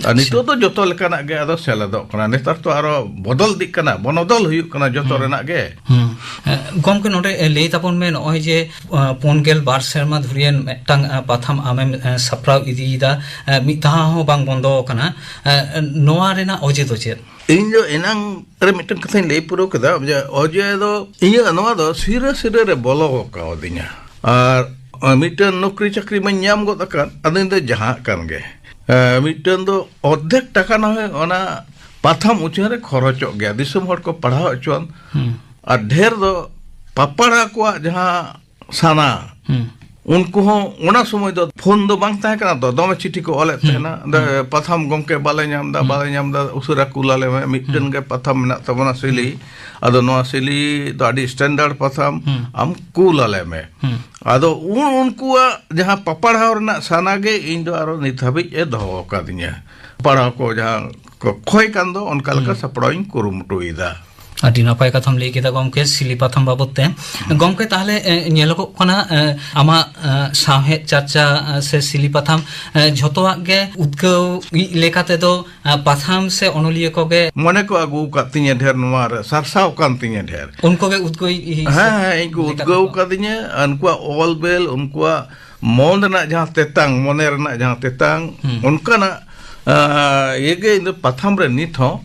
ᱟᱨ ᱱᱤᱛᱚᱜ ᱫᱚ ᱡᱚᱛᱚ ᱞᱮᱠᱟᱱᱟᱜ ᱜᱮ ᱟᱫᱚ ᱥᱮᱞᱮᱫᱚᱜ ᱠᱟᱱᱟ᱾ ᱱᱮᱛᱟᱨ ᱛᱚ ᱟᱨᱚ ᱵᱚᱫᱚᱞ ᱤᱫᱤᱜ ᱠᱟᱱᱟ, ᱵᱚᱱᱚᱫᱚᱞ ᱦᱩᱭᱩᱜ ᱠᱟᱱᱟ ᱡᱚᱛᱚ ᱦᱩᱸ᱾ ᱨᱮᱱᱟᱜ ᱜᱮ᱾ ᱦᱩᱸ᱾ ᱮ, ᱜᱚᱢᱠᱮ, ᱱᱚᱰᱮ, ᱮ, ᱞᱟᱹᱭ ᱛᱟᱵᱚᱱ ᱢᱮ, ᱱᱚᱜᱼᱚᱭ ᱡᱮ, ᱮ, ᱯᱩᱱ ᱜᱮᱞ ᱵᱟᱨ ᱥᱮᱨᱢᱟ ᱫᱷᱩᱨᱤᱭᱟᱹ ᱢᱤᱫᱴᱟᱝ, ᱮ, ᱯᱟᱛᱷᱟᱢ ᱟᱢᱮᱢ, ᱮ, ᱥᱟᱯᱲᱟᱣ ᱤᱫᱤᱭᱮᱫᱟ, ᱮ, ᱢᱤᱫ ᱫᱷᱟᱣ ᱦᱚᱸ ᱵᱟᱝ ᱵᱚᱱᱫᱚ ᱟᱠᱟᱱᱟ, ᱮ, ᱱᱚᱣᱟ ᱨᱮᱱᱟᱜ ᱚᱡᱮ ᱫᱚ ᱪᱮᱫ? ᱤᱧ ᱫᱚ ᱮᱱᱟᱝ ᱨᱮ ᱢᱤᱫᱴᱟᱝ ᱠᱟᱛᱷᱟᱧ ᱞᱟᱹᱭ ᱯᱩᱨᱟᱹᱣ ᱠᱮᱫᱟ ᱡᱮ ᱚᱡᱮ ᱫᱚ ᱤᱧᱟᱹᱜ ᱱᱚᱣᱟ ᱫᱚ ᱥᱤᱨᱟᱹ ᱥᱤᱨᱟᱹ ᱨᱮ ᱵᱚᱞᱚ ᱠᱟᱣᱫᱤᱧᱟ᱾ ᱟᱨ ᱢᱤᱫᱴᱟᱝ ᱱᱚᱠᱨᱤ ᱪᱟᱹᱠᱨᱤ ᱢᱟᱧ ᱧᱟᱢ ᱜᱚᱫ ᱟᱠᱟᱫ, ᱟᱫᱚᱧ ᱫᱚ ᱡᱟᱦᱟᱸᱜ ᱠᱟᱱ ᱜᱮ᱾ ᱮ, ᱢᱤᱫᱴᱟᱝ ᱫᱚ ᱚᱨᱫᱷᱮᱠ ᱴᱟᱠᱟ ᱱᱟᱦᱚᱭ ᱚᱱᱟ ᱯᱟᱛᱷᱟᱢ ᱩᱪᱷᱟᱹᱱ ᱨᱮ ᱠᱷᱚᱨᱚᱪᱚᱜ ᱜᱮᱭᱟ, ᱫᱤᱥᱚᱢ ᱦᱚᱲ ᱠᱚ ᱯᱟᱲᱦᱟᱣ ᱦᱚᱪᱚᱣᱟᱱ᱾ ᱦᱩᱸ᱾ ᱟᱨ ᱰᱷᱮᱨ ᱫᱚ ᱯᱟᱯᱟᱲᱟ ᱠᱚᱣᱟᱜ ᱡᱟᱦᱟᱸ ᱥᱟᱱᱟ, ᱦᱩᱸ᱾ ᱩᱱᱠᱩ ᱦᱚᱸ ᱚᱱᱟ ᱥᱚᱢᱚᱭ ᱫᱚ ᱯᱷᱳᱱ ᱫᱚ ᱵᱟᱝ ᱛᱟᱦᱮᱸ ᱠᱟᱱᱟ ᱛᱚ, ᱫᱚᱢᱮ ᱪᱤᱴᱷᱤ ᱠᱚ ᱚᱞᱮᱫ ᱦᱩᱸ, ᱛᱟᱦᱮᱱᱟ᱾ ᱚᱸᱰᱮ ᱦᱩᱸ᱾ ᱯᱟᱛᱷᱟᱢ ᱜᱚᱢᱠᱮ ᱵᱟᱞᱮ ᱧᱟᱢ ᱮᱫᱟ, ᱦᱩᱸ᱾ ᱵᱟᱞᱮ ᱧᱟᱢ ᱮᱫᱟ, ᱩᱥᱟᱹᱨᱟ ᱠᱩᱞ ᱟᱞᱮ ᱢᱮ᱾ ᱢᱤᱫᱴᱮᱱ ᱦᱩᱸ᱾ ᱜᱮ ᱯᱟᱛᱷᱟᱢ ᱢᱮᱱᱟᱜ ᱛᱟᱵᱚᱱᱟ, ᱥᱤᱞᱤ᱾ ᱦᱩᱸ᱾ ᱟᱫᱚ ᱱᱚᱣᱟ ᱥᱤᱞᱤ ᱫᱚ ᱟᱹᱰᱤ ᱥᱴᱮᱱᱰᱟᱨᱰ ᱯᱟᱛᱷᱟᱢ, ᱦᱩᱸ᱾ ᱟᱢ ᱠᱩᱞ ᱟᱞᱮ ᱢᱮ᱾ ᱦᱩᱸ᱾ ᱟᱫᱚ ᱩᱱ ᱩᱱᱠᱩᱣᱟᱜ ᱡᱟᱦᱟᱸ ᱯᱟᱯᱟᱲᱦᱟᱣ ᱨᱮᱱᱟᱜ ᱥᱟᱱᱟ ᱜᱮ ᱤᱧ ᱫᱚ ᱟᱨᱚ ᱱᱤᱛ ᱦᱟᱹᱵᱤᱡ ᱮ ᱫᱚᱦᱚ ᱟᱠᱟᱫᱤᱧᱟ᱾ ᱯᱟᱲᱦᱟᱣ ᱠᱚ ᱡᱟᱦᱟᱸ ᱠᱚ ᱠᱷᱚᱭ ᱠᱟᱱ ᱫᱚ, ᱚᱱᱠᱟ ᱞᱮᱠᱟ ᱦᱩᱸ᱾ ᱥᱟᱯᱲᱟᱣ ᱤᱧ ᱠᱩᱨᱩᱢᱩᱴᱩᱭᱮᱫᱟ᱾ ᱟᱹᱰᱤ ᱱᱟᱯᱟᱭ ᱠᱟᱛᱷᱟᱢ ᱞᱟᱹᱭ ᱠᱮᱫᱟ ᱜᱚᱢᱠᱮ, ᱥᱤᱞᱤ ᱯᱟᱛᱷᱟᱢ ᱵᱟᱵᱚᱛ ᱛᱮ᱾ ᱜᱚᱢᱠᱮ, ᱛᱟᱦᱞᱮ, ᱮ, ᱧᱮᱞᱚᱜᱚᱜ ᱠᱟᱱᱟ, ᱮ, ᱟᱢᱟᱜ, ᱮ, ᱥᱟᱶᱦᱮᱫ ᱪᱟᱨᱪᱟ, ᱮ, ᱥᱮ ᱥᱤᱞᱤ ᱯᱟᱛᱷᱟᱢ, ᱮ, ᱡᱷᱚᱛᱚᱣᱟᱜ ᱜᱮ ᱩᱫᱽᱜᱟᱹᱣ ᱤᱡ ᱞᱮᱠᱟ ᱛᱮᱫᱚ, ᱮ, ᱯᱟᱛᱷᱟᱢ ᱥᱮ ᱚᱱᱚᱞᱤᱭᱟᱹ ᱠᱚᱜᱮ᱾ ᱢᱚᱱᱮ ᱠᱚ ᱟᱹᱜᱩ ᱟᱠᱟᱫ ᱛᱤᱧᱟᱹ ᱰᱷᱮᱨ, ᱱᱚᱣᱟ ᱨᱮ ᱥᱟᱨᱥᱟᱣ ᱟᱠᱟᱱ ᱛᱤᱧᱟᱹ ᱰᱷᱮᱨ᱾ ᱩᱱᱠᱩ ᱜᱮ ᱩᱫᱽᱜᱟᱹᱣ ᱤᱡ ᱦᱮᱸ, ᱦᱤᱥᱟᱹᱵ ᱦᱮᱸ, ᱤᱧ ᱠᱚ ᱞᱮᱠᱟ ᱩᱫᱽᱜᱟᱹᱣ ᱛᱮᱠᱚ᱾ ᱟᱠᱟᱫᱤᱧᱟ᱾ ᱩᱱᱠᱩᱣᱟᱜ ᱚᱞ ᱵᱮᱞ, ᱩᱱᱠᱩᱣᱟᱜ ᱢᱚᱱ ᱨᱮᱱᱟᱜ ᱡᱟᱦᱟᱸ ᱛᱮᱛᱟᱝ, ᱢᱚᱱᱮ ᱨᱮᱱᱟᱜ ᱡᱟᱦᱟᱸ ᱛᱮᱛᱟᱝ, ᱦᱩᱸ᱾ ᱚᱱᱠᱟᱱᱟᱜ, ᱟ, ᱤᱭᱟᱹ ᱜᱮ ᱤᱧ ᱫᱚ ᱯᱟᱛᱷᱟᱢ ᱨᱮ ᱱᱤᱛ ᱦᱚᱸ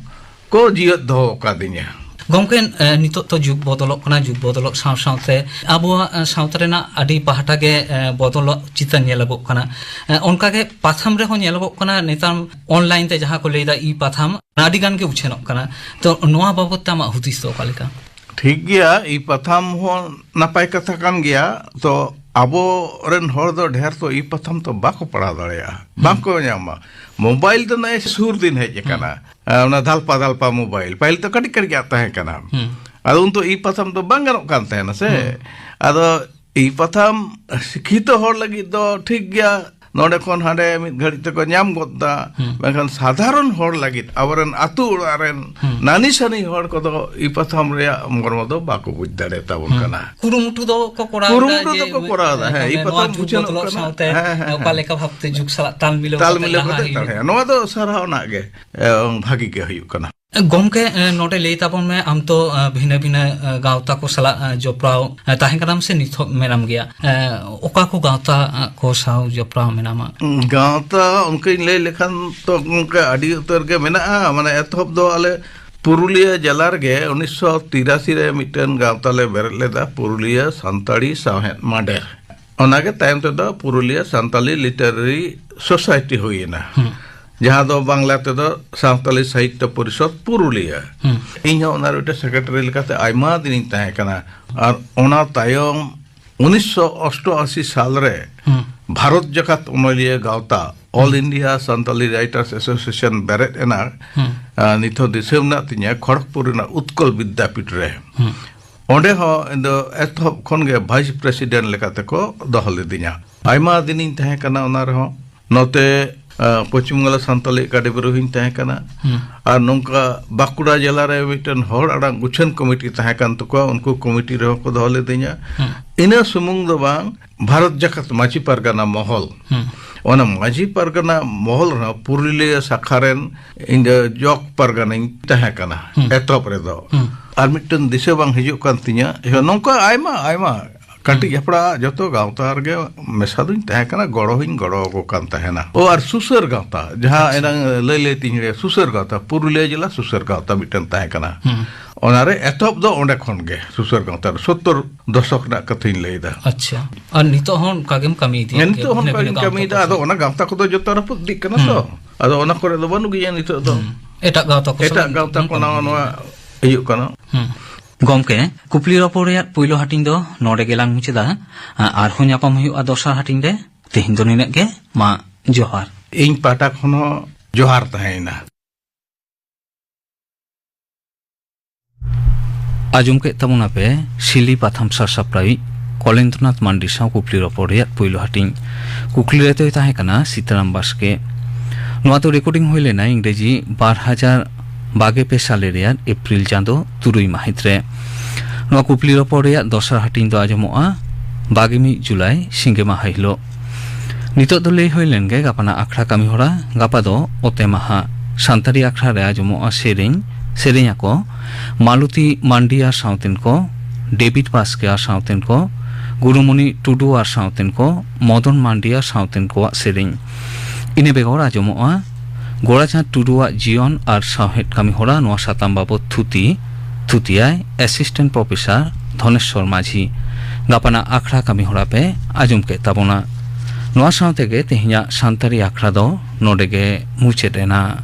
ᱠᱚ ᱡᱤᱣᱮᱫ ᱫᱚᱦᱚ ᱟᱠᱟᱫᱤᱧᱟ᱾ ᱜᱚᱢᱠᱮ, ᱮ, ᱱᱤᱛᱚᱜ ᱛᱚ ᱡᱩᱜᱽ ᱵᱚᱫᱚᱞᱚᱜ ᱠᱟᱱᱟ, ᱡᱩᱜᱽ ᱵᱚᱫᱚᱞᱚᱜ ᱥᱟᱶ ᱥᱟᱶᱛᱮ ᱟᱵᱚᱣᱟᱜ, ᱮ, ᱥᱟᱶᱛᱟ ᱨᱮᱱᱟᱜ ᱟᱹᱰᱤ ᱯᱟᱦᱴᱟ ᱜᱮ, ᱮ, ᱵᱚᱫᱚᱞᱚᱜ ᱪᱤᱛᱟᱹᱨ ᱧᱮᱞᱚᱜᱚᱜ ᱠᱟᱱᱟ᱾ ᱮ, ᱚᱱᱠᱟᱜᱮ ᱯᱟᱛᱷᱟᱢ ᱨᱮᱦᱚᱸ ᱧᱮᱞᱚᱜᱚᱜ ᱠᱟᱱᱟ, ᱱᱮᱛᱟᱨ ᱚᱱᱞᱟᱭᱤᱱ ᱛᱮ ᱡᱟᱦᱟᱸ ᱠᱚ ᱞᱟᱹᱭᱫᱟ ᱤ ᱯᱟᱛᱷᱟᱢ, ᱟᱹᱰᱤ ᱜᱟᱱ ᱜᱮ ᱩᱪᱷᱟᱹᱱᱚᱜ ᱠᱟᱱᱟ᱾ ᱛᱚ, ᱱᱚᱣᱟ ᱵᱟᱵᱚᱛ ᱛᱮ ᱟᱢᱟᱜ ᱦᱩᱫᱤᱥ ᱫᱚ ᱚᱠᱟ ᱞᱮᱠᱟ? ᱴᱷᱤᱠ ᱜᱮᱭᱟ, ᱤ ᱯᱟᱛᱷᱟᱢ ᱦᱚᱸ ᱱᱟᱯᱟᱭ ᱠᱟᱛᱷᱟ ᱠᱟᱱ ᱜᱮᱭᱟ᱾ ᱛᱚ, ᱟᱵᱚ ᱨᱮᱱ ᱦᱚᱲ ᱫᱚ ᱰᱷᱮᱨ ᱛᱚ ᱤ ᱯᱟᱛᱷᱟᱢ ᱛᱚ ᱵᱟᱠᱚ ᱯᱟᱲᱦᱟᱣ ᱫᱟᱲᱮᱭᱟᱜᱼᱟ, ᱦᱩᱸ᱾ ᱵᱟᱝᱠᱚ ᱧᱟᱢᱟ᱾ ᱢᱳᱵᱟᱭᱤᱞ ᱫᱚ ᱱᱚᱜᱼᱚᱭ ᱥᱩᱨ ᱫᱤᱱ ᱦᱮᱡ ᱟᱠᱟᱱᱟ᱾ ᱦᱩᱸ᱾ ᱟ, ᱚᱱᱟ ᱫᱷᱟᱞᱯᱟ ᱫᱷᱟᱞᱯᱟ ᱢᱳᱵᱟᱭᱤᱞ, ᱯᱟᱹᱦᱤᱞ ᱫᱚ ᱠᱟᱹᱴᱤᱡ ᱠᱟᱹᱴᱤᱡ ᱟᱜ ᱛᱟᱦᱮᱸ ᱠᱟᱱᱟ᱾ ᱦᱩᱸ᱾ ᱟᱫᱚ ᱩᱱ ᱫᱚ ᱤ ᱯᱟᱛᱷᱟᱢ ᱫᱚ ᱵᱟᱝ ᱜᱟᱱᱚᱜ ᱠᱟᱱ ᱛᱟᱦᱮᱱᱟ ᱥᱮ᱾ ᱦᱩᱸ᱾ ᱟᱫᱚ ᱤ ᱯᱟᱛᱷᱟᱢ ᱥᱤᱠᱠᱷᱤᱛᱚ ᱦᱚᱲ ᱞᱟᱹᱜᱤᱫ ᱫᱚ ᱴᱷᱤᱠ ᱜᱮᱭᱟ, ᱱᱚᱰᱮ ᱠᱷᱚᱱ ᱦᱟᱸᱰᱮ ᱢᱤᱫ ᱜᱷᱟᱹᱲᱤᱡ ᱛᱮᱠᱚ ᱧᱟᱢ ᱜᱚᱫ ᱫᱟ᱾ ᱦᱩᱸ᱾ ᱢᱮᱱᱠᱷᱟᱱ ᱥᱟᱫᱷᱟᱨᱚᱱ ᱦᱚᱲ ᱞᱟᱹᱜᱤᱫ, ᱟᱵᱚᱨᱮᱱ ᱟᱹᱛᱩ ᱚᱲᱟᱜ ᱨᱮᱱ ᱦᱩᱸ᱾ ᱱᱟᱹᱱᱤ ᱥᱟᱹᱱᱤ ᱦᱚᱲ ᱠᱚᱫᱚ ᱤᱯᱟᱛᱷᱟᱢ ᱨᱮᱭᱟᱜ ᱢᱚᱨᱢᱚ ᱫᱚ ᱵᱟᱠᱚ ᱵᱩᱡᱽ ᱫᱟᱲᱮᱭᱟᱛᱟᱵᱚᱱ ᱦᱩᱸ᱾ ᱠᱟᱱᱟ᱾ ᱠᱩᱨᱩᱢᱩᱴᱩ ᱫᱚ ᱠᱚ ᱠᱚᱨᱟᱣ ᱠᱩᱨᱩᱢᱩᱴᱩ ᱮᱫᱟ ᱡᱮ, ᱫᱚᱠᱚ ᱠᱚᱨᱟᱣ ᱮᱫᱟ, ᱦᱮᱸ, ᱢᱟᱱᱮ ᱱᱚᱣᱟ ᱤᱯᱟᱛᱷᱟᱢ ᱡᱩᱜᱽ ᱩᱪᱷᱟᱹᱱᱚᱜ ᱵᱚᱫᱚᱞᱚᱜ ᱠᱟᱱᱟ᱾ ᱥᱟᱶᱛᱮ ᱦᱮᱸ, ᱦᱮᱸ, ᱚᱠᱟ ᱦᱮᱸ᱾ ᱞᱮᱠᱟ ᱵᱷᱟᱵᱛᱮ ᱡᱩᱜᱽ ᱥᱟᱞᱟᱜ ᱛᱟᱞ ᱢᱤᱞᱟᱹᱣ ᱛᱟᱞ ᱠᱟᱛᱮ ᱢᱤᱞᱟᱹᱣ ᱞᱟᱦᱟ ᱠᱟᱛᱮ ᱦᱩᱭᱩᱜᱼᱟ᱾ ᱛᱟᱲᱟᱢ᱾ ᱱᱚᱣᱟ ᱫᱚ ᱥᱟᱨᱦᱟᱣ ᱨᱮᱱᱟᱜ ᱜᱮ, ᱮ, ᱵᱷᱟᱹᱜᱤ ᱜᱮ ᱦᱩᱭᱩᱜ ᱠᱟᱱᱟ᱾ ᱜᱚᱢᱠᱮ, ᱮ, ᱱᱚᱰᱮ ᱞᱟᱹᱭ ᱛᱟᱵᱚᱱ ᱢᱮ, ᱟᱢ ᱛᱚ, ᱮ, ᱵᱷᱤᱱᱟᱹ ᱵᱷᱤᱱᱟᱹ, ᱮ, ᱜᱟᱶᱛᱟ ᱠᱚ ᱥᱟᱞᱟᱜ, ᱮ, ᱡᱚᱯᱲᱟᱣ, ᱮ, ᱛᱟᱦᱮᱸ ᱠᱟᱱᱟᱢ ᱥᱮ ᱱᱤᱛ ᱦᱚᱸ ᱢᱮᱱᱟᱢ ᱜᱮᱭᱟ? ᱮ, ᱚᱠᱟ ᱠᱚ ᱜᱟᱶᱛᱟ, ᱮ, ᱠᱚ ᱥᱟᱶ ᱡᱚᱯᱲᱟᱣ ᱢᱮᱱᱟᱢᱟ? ᱜᱟᱶᱛᱟ ᱚᱱᱠᱟᱧ ᱞᱟᱹᱭ ᱞᱮᱠᱷᱟᱱ ᱛᱚ ᱜᱚᱢᱠᱮ ᱟᱹᱰᱤ ᱩᱛᱟᱹᱨ ᱜᱮ ᱢᱮᱱᱟᱜᱼᱟ᱾ ᱢᱟᱱᱮ ᱮᱛᱚᱦᱚᱵ ᱫᱚ ᱟᱞᱮ ᱯᱩᱨᱩᱞᱤᱭᱟᱹ ᱡᱮᱞᱟ ᱨᱮᱜᱮ ᱩᱱᱤᱥᱥᱚ ᱛᱤᱨᱟᱥᱤ ᱨᱮ ᱢᱤᱫᱴᱮᱱ ᱜᱟᱶᱛᱟ ᱞᱮ ᱵᱮᱨᱮᱫ ᱞᱮᱫᱟ, ᱯᱩᱨᱩᱞᱤᱭᱟᱹ ᱥᱟᱱᱛᱟᱲᱤ ᱥᱟᱶᱦᱮᱫ ᱢᱟᱰᱮᱨ᱾ ᱚᱱᱟᱜᱮ ᱛᱟᱭᱚᱢ ᱛᱮᱫᱚ ᱯᱩᱨᱩᱞᱤᱭᱟᱹ ᱥᱟᱱᱛᱟᱞᱤ ᱞᱤᱴᱟᱨᱟᱨᱤ ᱥᱳᱥᱟᱭᱴᱤ ᱦᱩᱭᱮᱱᱟ, ᱦᱩᱸ᱾ ᱡᱟᱦᱟᱸ ᱫᱚ ᱵᱟᱝᱞᱟ ᱛᱮᱫᱚ ᱥᱟᱱᱛᱟᱞᱤ ᱥᱟᱦᱤᱛᱛᱚ ᱯᱚᱨᱤᱥᱚᱫᱽ ᱯᱩᱨᱩᱞᱤᱭᱟᱹ᱾ ᱦᱩᱸ᱾ ᱤᱧ ᱦᱚᱸ ᱚᱱᱟ ᱨᱮ ᱢᱤᱫᱴᱮᱱ ᱥᱮᱠᱨᱮᱴᱟᱨᱤ ᱞᱮᱠᱟᱛᱮ ᱟᱭᱢᱟ ᱫᱤᱱᱤᱧ ᱛᱟᱦᱮᱸ ᱠᱟᱱᱟ᱾ ᱟᱨ ᱚᱱᱟ ᱛᱟᱭᱚᱢ ᱩᱱᱤᱥᱥᱚ ᱚᱥᱴᱚᱟᱥᱤ ᱥᱟᱞ ᱨᱮ ᱦᱩᱸ᱾ ᱵᱷᱟᱨᱚᱛ ᱡᱟᱠᱟᱛ ᱚᱱᱚᱞᱤᱭᱟᱹ ᱜᱟᱶᱛᱟ, ᱚᱞ ᱦᱩᱸ᱾ ᱤᱱᱰᱤᱭᱟ ᱥᱟᱱᱛᱟᱞᱤ ᱨᱟᱭᱴᱟᱨᱥ ᱮᱥᱳᱥᱤᱭᱮᱥᱚᱱ ᱵᱮᱨᱮᱫ ᱮᱱᱟ᱾ ᱦᱩᱸ᱾ ᱟᱨ ᱱᱤᱛ ᱦᱚᱸ ᱫᱤᱥᱟᱹ ᱢᱮᱱᱟᱜ ᱛᱤᱧᱟᱹ, ᱠᱷᱚᱲᱚᱜᱽᱯᱩᱨ ᱨᱮᱱᱟᱜ ᱩᱛᱠᱚᱞ ᱵᱤᱫᱽᱫᱟᱯᱤᱴ ᱨᱮ᱾ ᱦᱩᱸ᱾ ᱚᱸᱰᱮ ᱦᱚᱸ ᱤᱧ ᱫᱚ ᱮᱛᱚᱦᱚᱵ ᱠᱷᱚᱱ ᱜᱮ ᱵᱷᱟᱭᱤᱥ ᱯᱨᱮᱥᱤᱰᱮᱱᱴ ᱞᱮᱠᱟ ᱛᱮᱠᱚ ᱫᱚᱦᱚ ᱞᱤᱫᱤᱧᱟ᱾ ᱟᱭᱢᱟ ᱫᱤᱱᱤᱧ ᱛᱟᱦᱮᱸ ᱠᱟᱱᱟ ᱚᱱᱟ ᱨᱮᱦᱚᱸ᱾ ᱱᱚᱛᱮ, ᱟ, ᱯᱚᱪᱷᱤᱢ ᱵᱟᱝᱞᱟ ᱥᱟᱱᱛᱟᱞᱤ ᱮᱠᱟᱰᱮᱢᱤ ᱨᱮᱦᱚᱸᱧ ᱛᱟᱦᱮᱸ ᱠᱟᱱᱟ᱾ ᱦᱩᱸ᱾ ᱟᱨ ᱱᱚᱝᱠᱟ ᱵᱟᱸᱠᱩᱲᱟ ᱡᱮᱞᱟ ᱨᱮ ᱢᱤᱫᱴᱮᱱ ᱦᱚᱲ ᱟᱲᱟᱝ ᱩᱪᱷᱟᱹᱱ ᱠᱚᱢᱤᱴᱤ ᱛᱟᱦᱮᱸ ᱠᱟᱱ ᱛᱟᱠᱚᱣᱟ, ᱩᱱᱠᱩ ᱠᱚᱢᱤᱴᱤ ᱨᱮᱦᱚᱸ ᱠᱚ ᱫᱚᱦᱚ ᱞᱤᱫᱤᱧᱟ᱾ ᱦᱩᱸ᱾ ᱤᱱᱟᱹ ᱥᱩᱢᱩᱝ ᱫᱚ ᱵᱟᱝ, ᱵᱷᱟᱨᱚᱛ ᱡᱟᱠᱟᱛ ᱢᱟᱹᱡᱷᱤ ᱯᱟᱨᱜᱟᱱᱟ ᱢᱚᱦᱚᱞ, ᱦᱩᱸ᱾ ᱚᱱᱟ ᱢᱟᱹᱡᱷᱤ ᱯᱟᱨᱜᱟᱱᱟ ᱢᱚᱦᱚᱞ ᱨᱮᱦᱚᱸ ᱯᱩᱨᱩᱞᱤᱭᱟᱹ ᱥᱟᱠᱷᱟ ᱨᱮᱱ ᱤᱧ ᱫᱚ ᱡᱚᱜᱽ ᱯᱟᱨᱜᱟᱱᱟᱧ ᱛᱟᱦᱮᱸ ᱠᱟᱱᱟ ᱦᱩᱸ᱾ ᱮᱛᱚᱦᱚᱵ ᱨᱮᱫᱚ᱾ ᱦᱩᱸ᱾ ᱟᱨ ᱢᱤᱫᱴᱮᱱ ᱫᱤᱥᱟᱹ ᱵᱟᱝ ᱦᱤᱡᱩᱜ ᱠᱟᱱ ᱛᱤᱧᱟᱹ, ᱱᱚᱝᱠᱟ ᱟᱭᱢᱟ, ᱟᱭᱢᱟ ᱠᱟᱹᱴᱤᱡ ᱦᱩᱸ᱾ ᱦᱟᱯᱲᱟ ᱡᱚᱛᱚ ᱜᱟᱶᱛᱟ ᱨᱮᱜᱮ ᱢᱮᱥᱟ ᱫᱩᱧ ᱛᱟᱦᱮᱸ ᱠᱟᱱᱟ, ᱜᱚᱲᱚ ᱦᱚᱧ ᱜᱚᱲᱚ ᱟᱠᱚ ᱠᱟᱱ ᱛᱟᱦᱮᱱᱟ᱾ ᱚ, ᱟᱨ ᱥᱩᱥᱟᱹᱨ ᱜᱟᱶᱛᱟ, ᱡᱟᱦᱟᱸ ᱟᱪᱪᱷᱟ᱾ ᱮᱱᱟᱝ ᱞᱟᱹᱭ ᱞᱟᱹᱭ ᱛᱤᱧ ᱨᱮ ᱥᱩᱥᱟᱹᱨ ᱜᱟᱶᱛᱟ, ᱯᱩᱨᱩᱞᱤᱭᱟᱹ ᱡᱮᱞᱟ ᱥᱩᱥᱟᱹᱨ ᱜᱟᱶᱛᱟ ᱢᱤᱫᱴᱮᱱ ᱛᱟᱦᱮᱸ ᱠᱟᱱᱟ᱾ ᱦᱩᱸ᱾ ᱚᱱᱟᱨᱮ ᱮᱛᱚᱦᱚᱵ ᱫᱚ ᱚᱸᱰᱮ ᱠᱷᱚᱱ ᱜᱮ, ᱥᱩᱥᱟᱹᱨ ᱜᱟᱶᱛᱟ ᱨᱮ ᱥᱚᱛᱛᱚᱨ ᱫᱚᱥᱚᱠ ᱨᱮᱱᱟᱜ ᱠᱟᱛᱷᱟᱧ ᱞᱟᱹᱭ ᱮᱫᱟ᱾ ᱟᱪᱪᱷᱟ᱾ ᱟᱨ ᱱᱤᱛᱚᱜ ᱦᱚᱸ ᱚᱱᱠᱟ ᱜᱮᱢ ᱠᱟᱹᱢᱤ ᱤᱫᱤᱭᱮᱫ ᱦᱮᱸ, ᱜᱮᱭᱟ? ᱱᱤᱛᱚᱜ ᱦᱚᱸ ᱵᱷᱤᱱᱟᱹ ᱚᱱᱠᱟ ᱵᱷᱤᱱᱟᱹ ᱜᱤᱧ ᱜᱟᱶᱛᱟ ᱠᱟᱹᱢᱤᱭᱮᱫᱟ᱾ ᱠᱚ ᱟᱫᱚ ᱥᱟᱞᱟᱜ? ᱚᱱᱟ ᱜᱟᱶᱛᱟ ᱠᱚᱫᱚ ᱡᱚᱛᱚ ᱨᱟᱹᱯᱩᱫ ᱤᱫᱤᱜ ᱠᱟᱱᱟ ᱛᱚ᱾ ᱦᱩᱸ᱾ ᱟᱫᱚ ᱚᱱᱟ ᱠᱚᱨᱮ ᱫᱚ ᱵᱟᱹᱱᱩᱜ ᱜᱮᱭᱟ ᱱᱤᱛᱚᱜ ᱫᱚ᱾ ᱦᱩᱸ᱾ ᱮᱴᱟᱜ ᱜᱟᱶᱛᱟ ᱠᱚ ᱥᱟᱞᱟᱜ ᱮᱴᱟᱜ ᱜᱟᱶᱛᱟ ᱱᱤᱛᱚᱜ ᱠᱚ ᱦᱚᱸ ᱱᱟᱣᱟ ᱠᱟᱹᱢᱤ ᱱᱚᱣᱟ ᱤᱫᱤᱭᱮᱫ ᱜᱮᱭᱟ᱾ ᱦᱩᱭᱩᱜ ᱠᱟᱱᱟ᱾ ᱦᱩᱸ᱾ ᱜᱚᱢᱠᱮ, ᱠᱩᱠᱞᱤ ᱨᱚᱯᱚᱲ ᱨᱮᱭᱟᱜ ᱯᱩᱭᱞᱩ ᱦᱟᱹᱴᱤᱧ ᱫᱚ ᱱᱚᱰᱮ ᱜᱮᱞᱟᱝ ᱢᱩᱪᱟᱹᱫᱟ᱾ ᱟ-, ᱟᱨᱦᱚᱸ ᱧᱟᱯᱟᱢ ᱦᱩᱭᱩᱜᱼᱟ ᱫᱚᱥᱟᱨ ᱦᱟᱹᱴᱤᱧ ᱨᱮ᱾ ᱛᱮᱦᱮᱧ ᱫᱚ ᱱᱤᱱᱟᱹᱜ ᱜᱮ᱾ ᱢᱟ, ᱡᱚᱦᱟᱨ᱾ ᱤᱧ ᱯᱟᱦᱴᱟ ᱠᱷᱚᱱ ᱦᱚᱸ ᱡᱚᱦᱟᱨ ᱛᱟᱦᱮᱸᱭᱮᱱᱟ᱾ ᱟᱸᱡᱚᱢ ᱠᱮᱫ ᱛᱟᱵᱚᱱᱟᱯᱮ ᱥᱤᱞᱤ ᱯᱟᱛᱷᱟᱢ ᱥᱟᱥᱟᱯᱲᱟᱣᱤᱡ ᱠᱚᱞᱮᱱᱫᱨᱚᱱᱟᱛᱷ ᱢᱟᱱᱰᱤ ᱥᱟᱶ ᱠᱩᱠᱞᱤ ᱨᱚᱯᱚᱲ ᱨᱮᱭᱟᱜ ᱯᱩᱭᱞᱩ ᱦᱟᱹᱴᱤᱧ᱾ ᱠᱩᱠᱞᱤ ᱨᱮ ᱫᱚᱭ ᱛᱟᱦᱮᱸ ᱠᱟᱱᱟ ᱥᱤᱛᱟᱨᱟᱢ ᱵᱟᱥᱠᱮ᱾ ᱱᱚᱣᱟ ᱫᱚ ᱨᱮᱠᱚᱨᱰᱤᱝ ᱦᱩᱭ ᱞᱮᱱᱟ ᱤᱝᱨᱮᱡᱤ ᱵᱟᱨ ᱦᱟᱡᱟᱨ ᱵᱟᱜᱮ ᱯᱮ ᱥᱟᱞᱮ ᱨᱮᱭᱟᱜ ᱮᱯᱨᱤᱞ ᱪᱟᱸᱫᱚ ᱛᱩᱨᱩᱭ ᱢᱟᱹᱦᱤᱛ ᱨᱮ᱾ ᱱᱚᱣᱟ ᱠᱩᱠᱞᱤ ᱨᱚᱯᱚᱲ ᱨᱮᱭᱟᱜ ᱫᱚᱥᱟᱨ ᱦᱟᱹᱴᱤᱧ ᱫᱚ ᱟᱸᱡᱚᱢᱚᱜᱼᱟ ᱵᱟᱜᱮ ᱢᱤᱫ ᱡᱩᱞᱟᱭ ᱥᱤᱸᱜᱮ ᱢᱟᱦᱟ ᱦᱤᱞᱳᱜ᱾ ᱱᱤᱛᱚᱜ ᱫᱚ ᱞᱟᱹᱭ ᱦᱩᱭ ᱞᱮᱱ ᱜᱮ ᱜᱟᱯᱟᱱᱟᱜ ᱟᱠᱷᱲᱟ ᱠᱟᱹᱢᱤᱦᱚᱨᱟ᱾ ᱜᱟᱯᱟ ᱫᱚ ᱚᱛᱮ ᱢᱟᱦᱟ᱾ ᱥᱟᱱᱛᱟᱲᱤ ᱟᱠᱷᱲᱟ ᱨᱮ ᱟᱸᱡᱚᱢᱚᱜᱼᱟ ᱥᱮᱨᱮᱧ, ᱥᱮᱨᱮᱧ ᱟᱠᱚ ᱢᱟᱞᱚᱛᱤ ᱢᱟᱱᱰᱤ ᱟᱨ ᱥᱟᱶᱛᱮᱱ ᱠᱚ, ᱰᱮᱵᱤᱰ ᱵᱟᱥᱠᱮ ᱟᱨ ᱥᱟᱶᱛᱮᱱ ᱠᱚ, ᱜᱩᱨᱩᱢᱚᱱᱤ ᱴᱩᱰᱩ ᱟᱨ ᱥᱟᱶᱛᱮᱱ ᱠᱚ, ᱢᱚᱫᱚᱱ ᱢᱟᱱᱰᱤ ᱟᱨ ᱥᱟᱶᱛᱮᱱ ᱠᱚᱣᱟᱜ ᱥᱮᱨᱮᱧ᱾ ᱤᱱᱟᱹ ᱵᱮᱜᱚᱨ ᱟᱸᱡᱚᱢᱚᱜᱼᱟ ᱜᱳᱨᱟᱪᱟᱸᱫᱽ ᱴᱩᱰᱩᱣᱟᱜ ᱡᱤᱭᱚᱱ ᱟᱨ ᱥᱟᱶᱦᱮᱫ ᱠᱟᱹᱢᱤᱦᱚᱨᱟ᱾ ᱱᱚᱣᱟ ᱥᱟᱛᱟᱢ ᱵᱟᱵᱚᱛ ᱛᱷᱩᱛᱤ, ᱛᱷᱩᱛᱤᱭᱟᱭ ᱮᱥᱤᱥᱴᱮᱱᱴ ᱯᱨᱚᱯᱷᱮᱥᱚᱨ ᱫᱷᱚᱱᱮᱥᱣᱚᱨ ᱢᱟᱹᱡᱷᱤ᱾ ᱜᱟᱯᱟᱱᱟᱜ ᱟᱠᱷᱲᱟ ᱠᱟᱹᱢᱤᱦᱚᱨᱟ ᱯᱮ ᱟᱸᱡᱚᱢ ᱠᱮᱫ ᱛᱟᱵᱚᱱᱟ᱾ ᱱᱚᱣᱟ ᱥᱟᱶ ᱛᱮᱜᱮ ᱛᱮᱦᱮᱧᱟᱜ ᱥᱟᱱᱛᱟᱲᱤ ᱟᱠᱷᱲᱟ ᱫᱚ ᱱᱚᱰᱮ ᱜᱮ ᱢᱩᱪᱟᱹᱫ ᱮᱱᱟ᱾